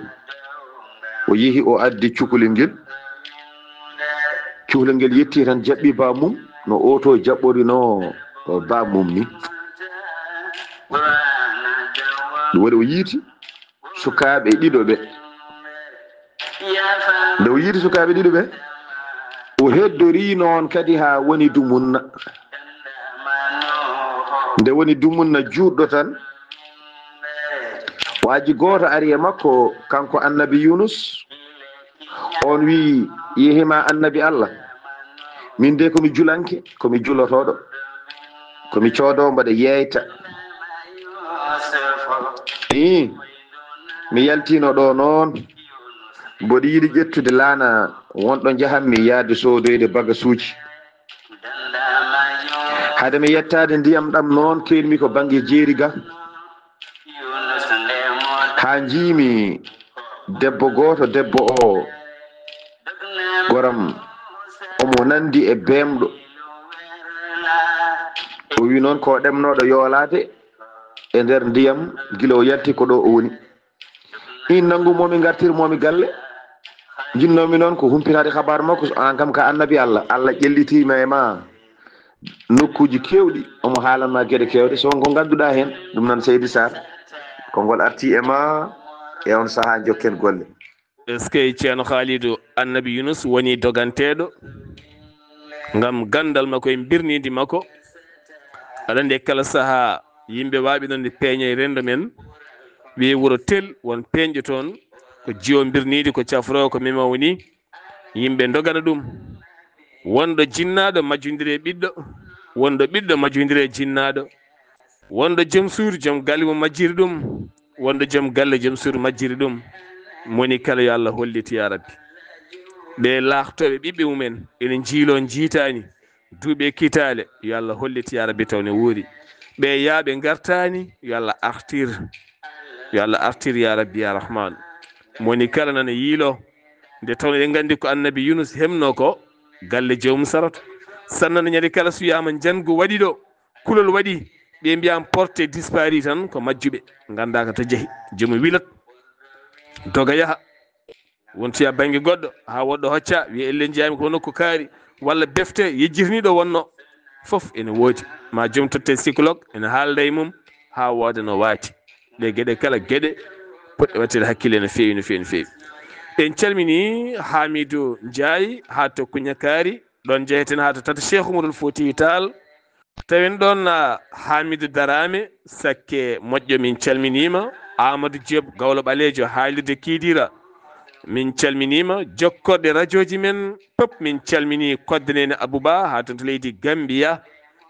O yehi, o addi cukalel ngel. Cukalel ngel yetti tan, jaɓɓi bammum no oto jaɓɓorino bammum ni. Ɗum waɗi o yiiti sukaaɓe ɗiɗo ɓe. Nde o yiiti sukaaɓe ɗiɗo ɓe, o heddori noon kadi haa woni dumunna. Nde woni dumunna juutɗo tan, waaji gooto ari e makko, kanko annabi Yunus. On wi'i, "Yehima annabi Allah, min de ko mi julanke, ko mi julotooɗo, ko mi coodo mbaɗa yeeyta. Ii, mi yaltino ɗo noon, mboɗo yiɗi ƴettude laana wonɗo njahanmi yaade soodoyde bagasuuji. Hade mi yettaade ndiyam ɗam noon, keewmi ko bannge jeeri ga. Haa njiimi debbo gooto, debbo o goram, omo nandi e beemɗo." O wi noon ko ɗemnooɗo yoolaade e nder ndiyam gila o yalti ko ɗo o woni. In nanngu momi ngartir momi galle. Jinnoomi noon ko humpitaade xabaar makko, so aan kam ka annabi Allah, Allah ƴellitiima e ma nokkuuji keewɗi, omo haalan ma geɗe keewɗe, so won ko ngannduɗaa heen, ɗum noon Seydi Sarr, konngol arti e ma e on sahaa, njokken golle. Est-ce que Ceerno Khalidou, annabi Yunus woni doganteeɗo ngam ganndal makko e mbirniindi makko? Aɗa anndi e kala sahaa yimɓe waaɓi noon ne peeña e renndo men, wiye wuro tel won peeñɗo toon, ko jiwo mbirniindi, ko cafroowo, ko mema woni. Yimɓe ndogana ɗum. Wonɗo jinnaaɗo majjondiri e ɓiɗɗo, wonɗo ɓiɗɗo majjondiri e jinnaaɗo, wonɗo joom suudu joom galle mum majjiri ɗum, wonɗo joom galle joom suudu majjiri ɗum. Moni kala yo Allah hollit ya Rabbi. Ɓe laahtooɓe ɓiɓɓe mumen ene njiiloo njiitaani, duuɓi e kitaale, yo Allah hollit ya Rabbi taw ne wuuri. Ɓe yaaɓe ngartaani, yo Allah artir. Yo Allah artir ya Rabbi ya Rahman. Moni kala nana yiiloo. Nde tawno eɗen nganndi ko annabi Yunus hemnoo ko galle joomum saroto. Sannana ñande kala so wiyaama njanngu waɗi ɗo, kulol waɗi, ɓe mbiyaama porté disparu tan ko majjuɓe. Nganndaa ko to jehi. Joomum wilat, doga yaha. Wontoya bannge goɗɗo, haa woɗɗo hocca, wiya, "Ellen njeyaami ko nokku kaari," walla befte yejjitanii ɗo wonnoo. Fof ene woodi. Ma joom totte psychologue, ene haalda e mum, haa wooda no waati. Ɗe geɗe kala, geɗe potɗe waɗteede hakkille no feewi, no feewi, no feewi. En calminii Hamidou Ndiaye haa to Kuñakaari, ɗoon njeheten haa to Tata Cheikh Oumarul Foutiyou Tall. Tawen ɗoon, ah, Hamidou Darame, sakke moƴƴo, min calminiima. Amadou Diop, gawlo ɓaleejo, haalirde Kidira, min calminiima. Jokkorɗe rajooji men pop, min calminii Kodde Neene Abouba, haa toon to leydi Gambia,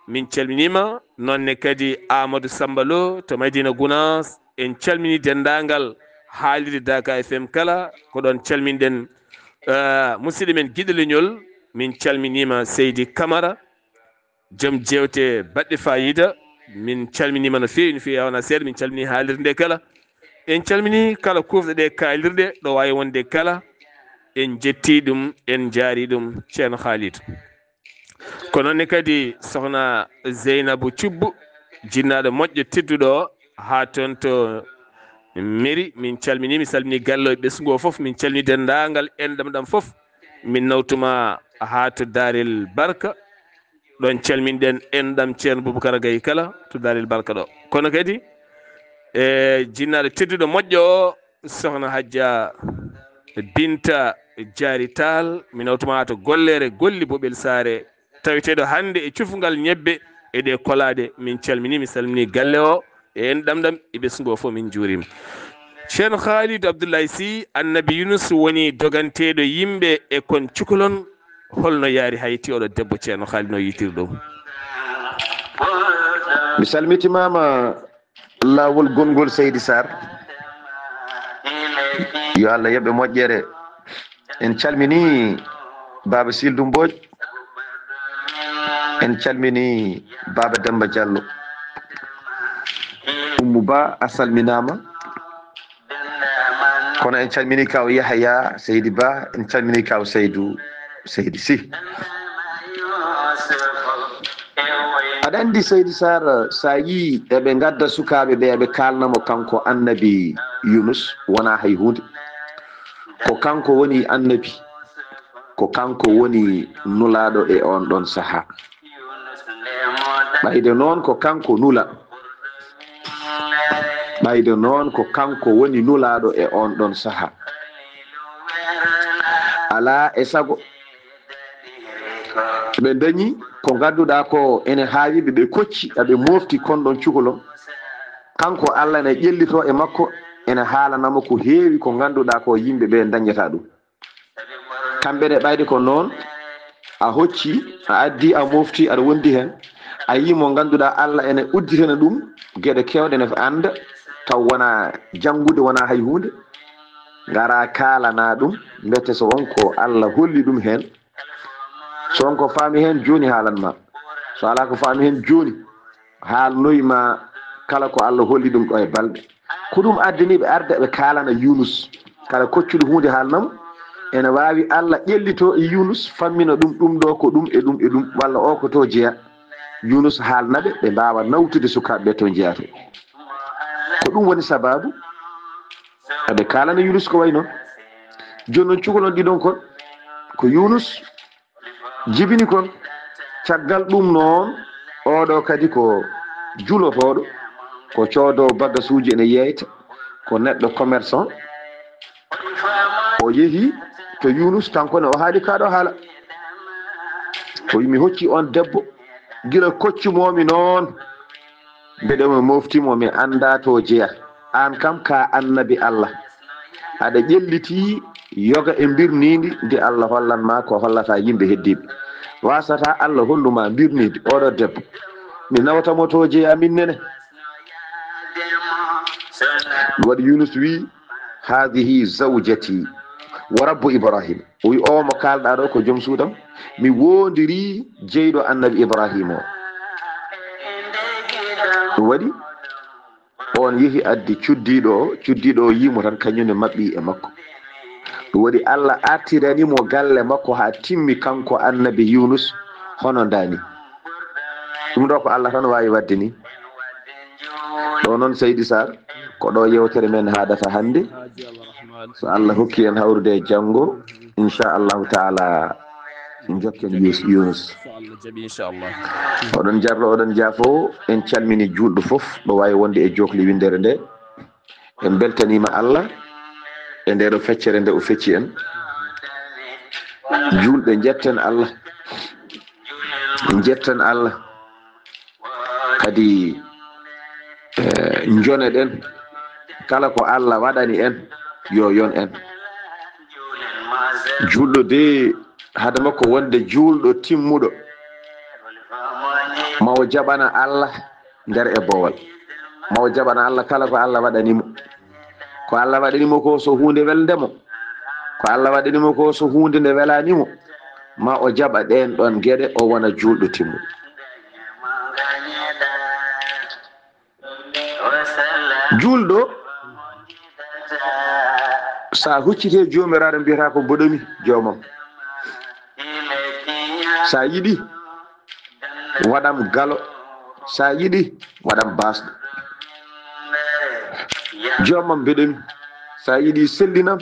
min calminiima. Noon ne kadi Amadou Samba Lo to Madina Gounass, en calminii denndaangal haalirde Daka F M kala, ko ɗoon calminɗen, ah, musidɗo men giɗo leñol, min calminiima Seydi Camara. Joom jeewte baɗɗe faayiida, min calminiima no feewi, no feewi, haa wonaa seeɗa, min calminii haalirde nde kala. En calminii kala kuufɗo ɗe kaalirɗe, ɗo waawi wonde kala. En njettii ɗum, en njaarii ɗum, Ceerno Khalid. Ko noon ne kadi Sohna Zeynabu Cubbu, jinnaaɗo moƴƴo tedduɗo o, haa toon to Meri, min calminii, mi salminii galle o e ɓesngu o fof, min calminii denndaangal enɗam ɗam fof. Min nawtuma haa to Daarel Barka, ɗoon calminɗen enɗam Ceerno Boubacar Gaye kala to Daarel Barka ɗo. Kono kadi e jinnaaɗo tedduɗo moƴƴo o, Sohna Hajja Binta Jaari Taal, mi nawtuma haa to Gollere Golli Boɓel Saare, taweteeɗo hannde e cufngal ñebbe e ɗe kolaaɗe. Min calminii, mi salminii galle o e enɗam ɗam e ɓesngu o fof, min njuuriima. Ceerno Khalid Abdoulaye Sy, Annabi Yunus woni doganteeɗo yimɓe e kon cukalon, holno yaari Hayti oɗo debbo Ceerno Khalid no yiitiri ɗum? Mi salmitimaama laawol gonngol Seydi Sarr. Yo Allah yoɓ ɓe moƴƴere. En calminii Baaba Sildu Mbooj. En calminii Baaba Demba Diallo. Ummu Ba, a salminaama. Kono en calmini kaw Yahaya Seydi Ba, en calmini kaw Seydu Seydi Si. Aɗa anndi Seydi Sar, sa yii eɓe ngadda sukaaɓe ɓe, eɓe kaalna mo kanko annabi Yunus, wonaa hay huunde. Ko kanko woni annabi, ko kanko woni nulaaɗo e on ɗon sahaa. Ɓayde noon ko kanko nula. Ɓayde noon ko kanko woni nulaaɗo e on ɗon sahaa. Alaa e sago ɓe dañi ko ngannduɗaa ko ene haawi ɓe, ɓe kocci, aɓe mofti kon ɗon cukalon. Kanko Allah ne ƴellitoo e makko, ene haalanamo ko heewi ko ngannduɗaa ko yimɓe ɓe dañata ɗum. Kamɓe ne ɓayde ko noon, a hocci, a addi, a mofti, aɗa wondi heen. A yii mo ngannduɗaa Allah ene udditana ɗum geɗe keewɗe ne annda, taw wonaa janngude, wonaa hay huunde. Ngara kaalana ɗum, mbete so on ko Allah holli ɗum heen. So on ko faami heen jooni haalan ma. So alaa ko faami heen jooni, haalnoy ma kala ko Allah holli ɗum ɗo e balɗe. Ko ɗum addani ɓe arde ɓe kaalana Yunus. Kala koccuɗo huunde haalnamo, ene waawi Allah ƴellito e Yunus, fammina ɗum, ɗum ɗo ko ɗum e ɗum e ɗum, walla o ko to jeya. Yunus haalna ɓe, ɓe mbaawa nawtude sukaaɓe ɓe to jeya to. Ko ɗum woni sababu aɓe kaalana Yunus ko wayi noon. Jooni noon cukalon ɗiɗon kon, ko Yunus jibini kon. Caggal ɗum noon, oɗo kadi ko julotooɗo, ko coodo bagasuuji ene yeeyta, ko neɗɗo commerçant. O yehi to Yunus, kanko ne o haali kaa ɗo haala. O wi, "Mi hocci on debbo, gila koccu moomi noon, mbeɗa mo mofti mo, mi annda to jeya. Aan kam ka annabi Allah. Aɗa ƴelliti yoga e mbirniindi ndi Allah hollan ma ko hollata yimɓe heddiiɓe. Wasata Allah hollu ma mbirniindi oɗo debbo. Mi nawta mo to jeya min nene." Ɗum waɗi Yunus wi, "Haadihi zawjati wa rabbu Ibrahim." O wi, "O mo kaalɗa ɗo ko joom suudam. Mi woondiri jeyɗo annabi Ibrahim o." Ɗum waɗi on yehi addi cuddiiɗo o, cuddiiɗo o yii mo tan, kañum ne maɓɓi e makko. Ɗum waɗi Allah artirani mo galle makko haa timmi, kanko annabi Yunus, hono ndaa ni. Ɗum ɗo ko Allah tan waawi waɗde ni. Ɗo noon, Seydi Sar, ko ɗo yewtere men haadata hannde. So Allah hokki en hawrude e janngo, inchallahu taala, njokken Yus-, Yunus. So Allah jaɓi, inchallah. Oɗon jarlo, oɗon jaafo, en calmini juulɗo fof ɗo waawi wonde e jookli winndere nde. En mbeltaniima Allah e nde ɗo feccere nde o fecci en. Juulɓe, njetten Allah. Njetten Allah. Kadi, eh, njoneɗen. Kala ko Allah waɗani en, yo yon en. Juulɗo de, hade makko wonde juulɗo timmuɗo, ma o jaɓana Allah nder e boowal. Ma o jaɓana Allah kala ko Allah waɗani mo. Ko Allah waɗani mo ko, so huunde welde mo, ko Allah waɗani mo ko, so huunde nde welani mo, ma o jaɓa ɗeen ɗoon geɗe, o wona juulɗo timmuɗo. Juulɗo, so a hucciti e Joomiraaɗo, mbiyata ko mboɗomi joomam. So a yiɗi, waɗam galo. So a yiɗi, waɗam baasɗo. Joomam mbeɗomi. So a yiɗi sellinam,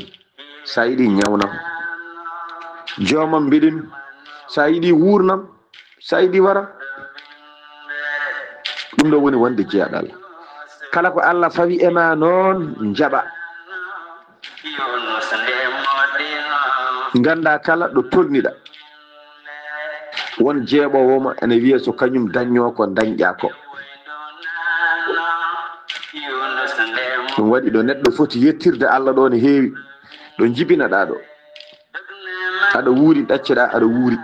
so a yiɗi ñawnam. Joomam mbeɗomi. So a yiɗi wuurnam, so a yiɗi waram. Ɗum ɗo woni wonde jeyaaɗo Allah. Kala ko Allah fawi e ma noon, njaɓa. Ngannda kala ɗo tolniɗa. Won jeeɓoowo ma ene wiya so kañum dañño ko dañƴa ko. Ɗum waɗi ɗo neɗɗo foti yettirde Allah ɗo ne heewi. Ɗo jibinaɗa ɗo. Aɗa wuuri, ɗacceɗa, aɗa wuuri.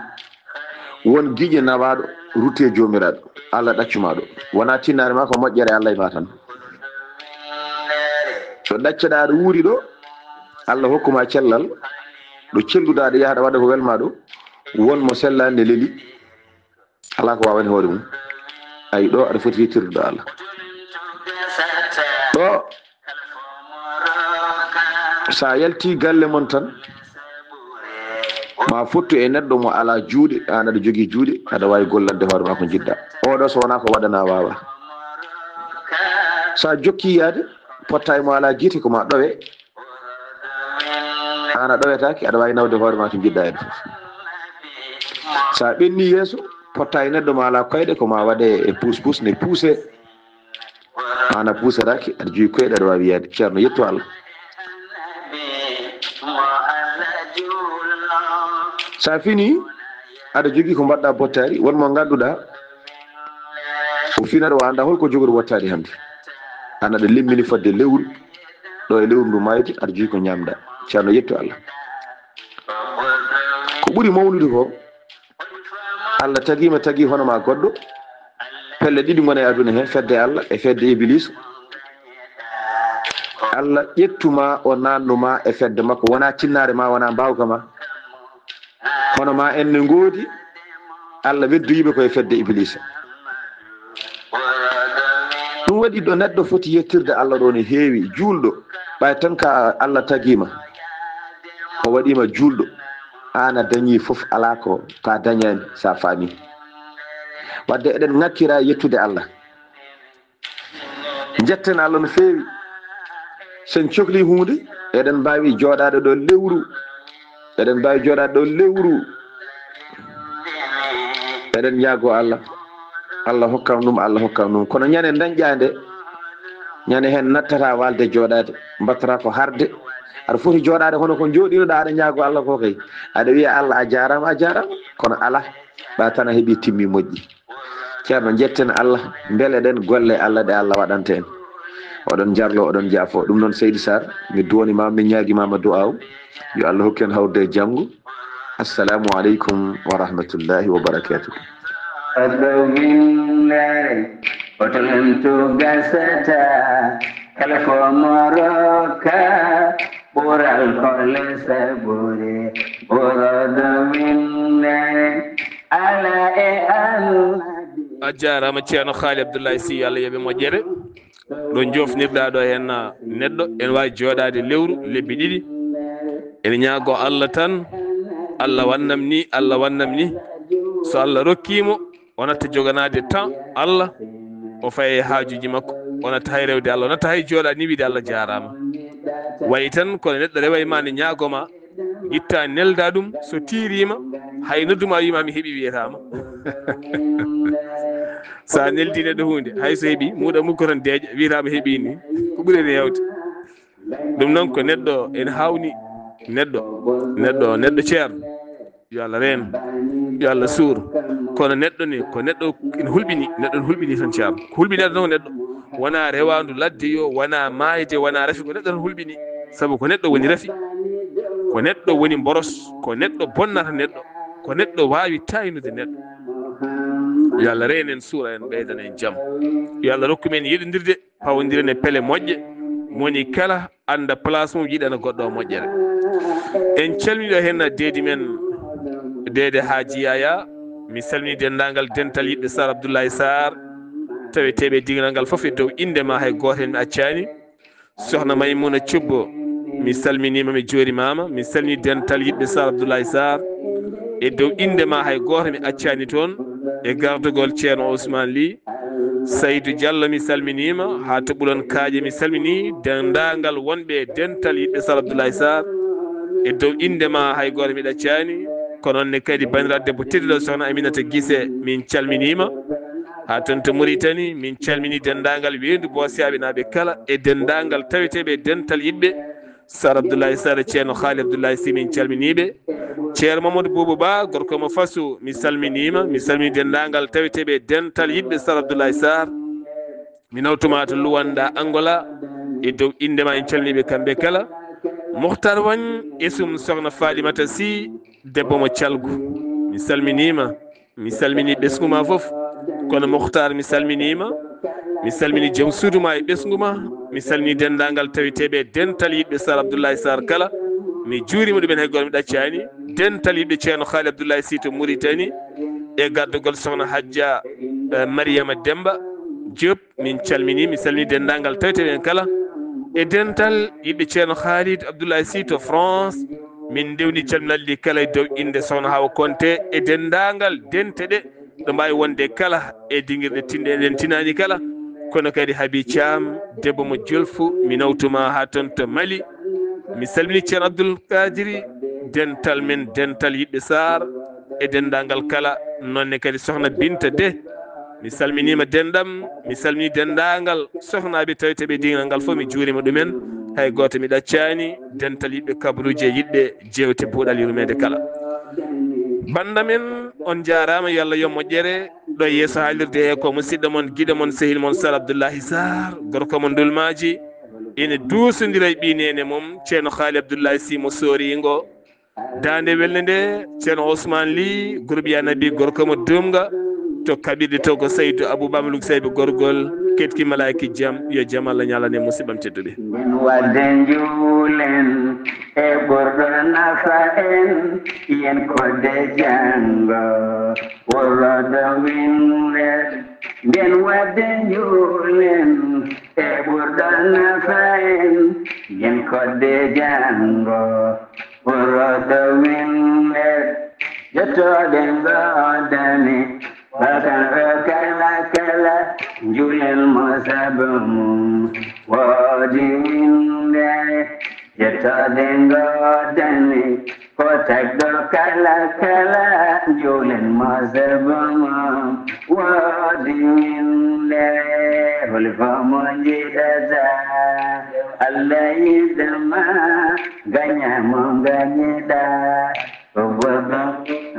Won giƴe nawaɗo, rutte e Joomiraaɗo. Allah ɗaccuma ɗo. Wona tinnaare ma ko moƴƴere Allah e ma tan. So ɗacceɗa aɗa wuuri ɗo, Allah hokkuma cellal, ɗo celluɗa aɗa yaha aɗa waɗa ko welma ɗo, won mo sellani ne leli. Alaa ko waawani hoore mum. Ay, ɗo aɗa foti yettirde ɗo Allah. Ɗo, So a yalti galle mon tan, ma fottu e neɗɗo mo alaa juuɗe, aan aɗa jogii juuɗe, aɗa waawi gollande hoore maa ko njiɗɗaa. Oɗo so wonaa ko waɗanaa waawaa. So a jokki yaade, potta e mo alaa gite, ko ma ɗowe. Aan a ɗowetaake, aɗa waawi nawde hoore maa to njiɗɗaa en fof. So a ɓenni yeeso, potta e neɗɗo mo alaa koyɗe, ko ma waɗe e puus puus ne puuse. Aan a puusetaake, aɗa jogii koyɗe, aɗa waawi yaade. Ceerno, yettu Allah. So a fini, aɗa jogii ko mbaɗɗaa bottaari, won mo ngannduɗaa, o fina ɗo, o anndaa hol ko jogori wottaade hannde. Aan aɗa lemmini fodde lewru, ɗo e lewru ndu maayde, aɗa jogii ko ñaamɗaa. Ceerno, yettu Allah. Ko ɓuri mawnude ko, Allah tagii ma, tagii hono ma goɗɗo, pelle ɗiɗi ngona e aduna he, fedde Allah e fedde Ibiliisu. Allah ƴettu ma, o naannu ma e fedde makko, wonaa tinnaare ma, wonaa mbaawka ma. Hono ma en ne ngoodi, Allah weddoyi ɓe ko e fedde Ibiliisa. Ɗum waɗi ɗo neɗɗo foti yettirde Allah ɗo ne heewi, juulɗo, ɓay tan ka Allah tagii ma, o waɗii ma juulɗo, aan a dañii fof, alaa ko ka dañaani, so a faami. Wadde eɗen ŋakkira yettude Allah. Njetten Allah no feewi. Sen cokli huunde, eɗen mbaawi jooɗaade ɗo lewru. Eɗen mbaawi jooɗaade ɗo lewru. Eɗen ñaagoo Allah. Allah hokkam ɗum, Allah hokkam ɗum. Kono ñande dañƴaa nde, ñande heen nattata waalde jooɗaade, mbattata ko harde. Aɗa foti jooɗaade hono ko njooɗiinoɗaa, aɗa ñaagoo Allah ko kay. Aɗa wiya, "Allah, a jaaraama, a jaaraama." Kono alaa, ɓa tan a heɓi timmi moƴƴi. Ceerno, njetten Allah, mbeleɗen golle Allah ɗe Allah waɗanta en. Oɗon njarlo, oɗon jaafo. Ɗum noon, Seydi Sarr, mi duwoni ma, mi ñaagi ma, ma du'aaw. Yo Allah hokku en hawrude e janngo. Assalamu aleykum wa rahmatullahi wa barakatuh. Faddo winndere, hoto lemtu gasata, kala ko mo rokka, ɓural ko lesabure, ɓurodo winndere, ala e Allah. A jaaraama, Ceerno Haali Abdullahi Sy, yo Allah yoɓe moƴƴere. Ɗo jofnirɗaa ɗo heen, ah, neɗɗo, ene waawi jooɗaade lewru, lebbi ɗiɗi. Ene ñaagoo Allah tan, Allah wannam ni, Allah wannam ni. So Allah rokkii mo, o natta joganaade temps Allah, o faya e haajuuji makko, o natta hay rewde Allah, o natta hay jooɗaade ni wiide Allah jaaraama. Wayi tan, kono neɗɗo rewa e ma ne ñaagoo ma, ngitta nelda ɗum, so tiiriima, hay noddu ma wiima mi heɓi wiyataama. So a neldi neɗɗo huunde, hay so heɓi, muuɗa mum ko tan deeƴa, wiyataama heɓi ni. Ko ɓuri en heewde. Ɗum noon ko neɗɗo ene haawni, neɗɗo, neɗɗo, neɗɗo ceerno. Yo Allah reen, yo Allah suur. Kono neɗɗo ne, ko neɗɗo ene hulɓini, neɗɗo ne hulɓini tan ceerno. Ko hulɓinata tan ko neɗɗo. Wonaa rewaandu ladde yo, wonaa maayde, wonaa rafi, ko neɗɗo tan hulɓini. Sabu ko neɗɗo woni rafi, ko neɗɗo woni mboros, ko neɗɗo bonnata neɗɗo, ko neɗɗo waawi taaynude neɗɗo. Yo Allah reen en, suura en, ɓeydana en jam. Yo Allah rokku men yiɗondirde, pawondiren e pele moƴƴe, moni kala annda place mum, yiɗana goɗɗo o moƴƴere. En calmini ɗo heen deedi men, deede Haaji Yaya. Mi salmini denndaangal dental yiɗɓe Sar Abdoulaye Sarr, taweteeɓe e diiwal ngal fof e dow innde ma, hay gooto heen mi accaani. Sohna Maymuna Cubbo, mi salminiima, mi juurimaama. Mi salmini dental yiɗɓe Sar Abdoulaye Sarr. E dow innde ma hay gooto mi accaani toon. E gardugol Ceerno Ousmane Ly. Saydu Diallo, mi salminiima. Haa to Ɓulon Kaaƴe, mi salmini denndaangal wonɓe e dental yiɗɓe Sar Abdoulaye Sarr. E dow innde ma hay gooto mi ɗaccaani. Ko noon ne kadi banndiraaɗo debbo tedduɗo Sohna Aminata Gise, min calminiima. Haa toon to Mauritanie, min calmini denndaangal weendu Boosiyaaɓe naaɓe kala e denndaangal taweteeɓe e dental yiɗɓe Sar Abdoulaye Sarr, Ceerno Haali Abdoulaye Sy, min calminiiɓe. Ceerno Mamadou Boubou Ba, gorko mo Faso, mi salminiima. Mi salmini denndaangal taweteeɓe e dental yiɗɓe Sar Abdoulaye Sarr. Mi nawtuma to Luanda, Angola, e dow innde ma en calminiiɓe kamɓe kala. Mohtar Wagne, esum Sohna Falimata Sy, debbo mo Calgu. Mi salminiima. Mi salmini ɓesngu ma fof. Kono Mohtar, mi salminiima. Mi salmini joom suudu ma e ɓesngu ma. Mi salmini denndaangal taweteeɓe e dental yiɗɓe Sar Abdoulaye Sarr kala. Mi juuriima ɗumen, hay gooto mi ɗaccaani. Dental yiɗɓe Ceerno Haali Abdoulaye Sy to Mauritanie. E gardugol Sohna Hajja, eh, Mariama Demba Diop. Min calmini, mi salmini denndaangal taweteeɓe en kala. E dental yiɗɓe Ceerno Khalid Abdoulaye Sy to France, min ndewni calminal ɗi kala e dow innde Sokhna Hawa Konte e denndaangal dente ɗe ɗo mbaawi wonde kala e dingirɗe tinɗe eɗen tinaani kala, kono kadi Habi Thiam, debbo mo Jolfu, mi nawtuma haa toon to Mali. Mi salmini Ceerno Abdoul Kadiri, dental men, dental yiɗɓe Sarr, e denndaangal kala, noon ne kadi Sokhna Binta De. Mi salminiima denɗam, mi salmini denndaangal sohnaaɓe tawetee ɓe diigal ngal fof, mi juuriima ɗumen. Hay gooto mi ɗaccaani, dental yiɗɓe kabaruuji e yiɗɓe jeewte buuɗal yurmeende kala. Bannda men, on njaaraama, yo Allah yo moƴƴere. Ɗo e yeeso haalirde he ko musidɗo mon, giɗo mon, sehil mon Sal Abdoullahi Sarr, gorko mo Ndulmaaji, ina duusondira e ɓii neene mum, Ceerno Khaali Abdoullahi Sy mo Sooringo. Daande welnde nde, Ceerno Ousmane Ly, groupe Ya Nabi, gorko mo Dumga, to kaɓirɗe to ko Saydou Abou Bamalouk Sayɓe Gorgol, ketki malaaki jam, yo jam Allah ñalane musiɓɓam tedduɓe. Min wadde njuulen e ɓurɗo nafa en, yen kodde janngo, wurrodo winnder. Nden wadde njuulen e ɓurɗo nafa en, yen kodde janngo, wurrodo winnder. Jottooɗe ngoodani, bakan o kala kala, njuulen mo sabu mum, woodi winndere. Yettode ngoodani, ko tagɗo kala kala, njuulen mo sabu mum, woodi winndere. Holi fof mo njiɗata, Allah yiɗama, gaña mo gañiɗa. Ko goɗɗo,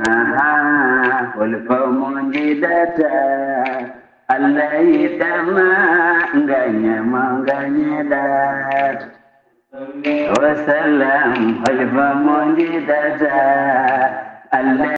aha, holi fof mo njiɗata, Allah yiɗama, gaña mo gañiɗa. Wa salam, holi fof mo njiɗata,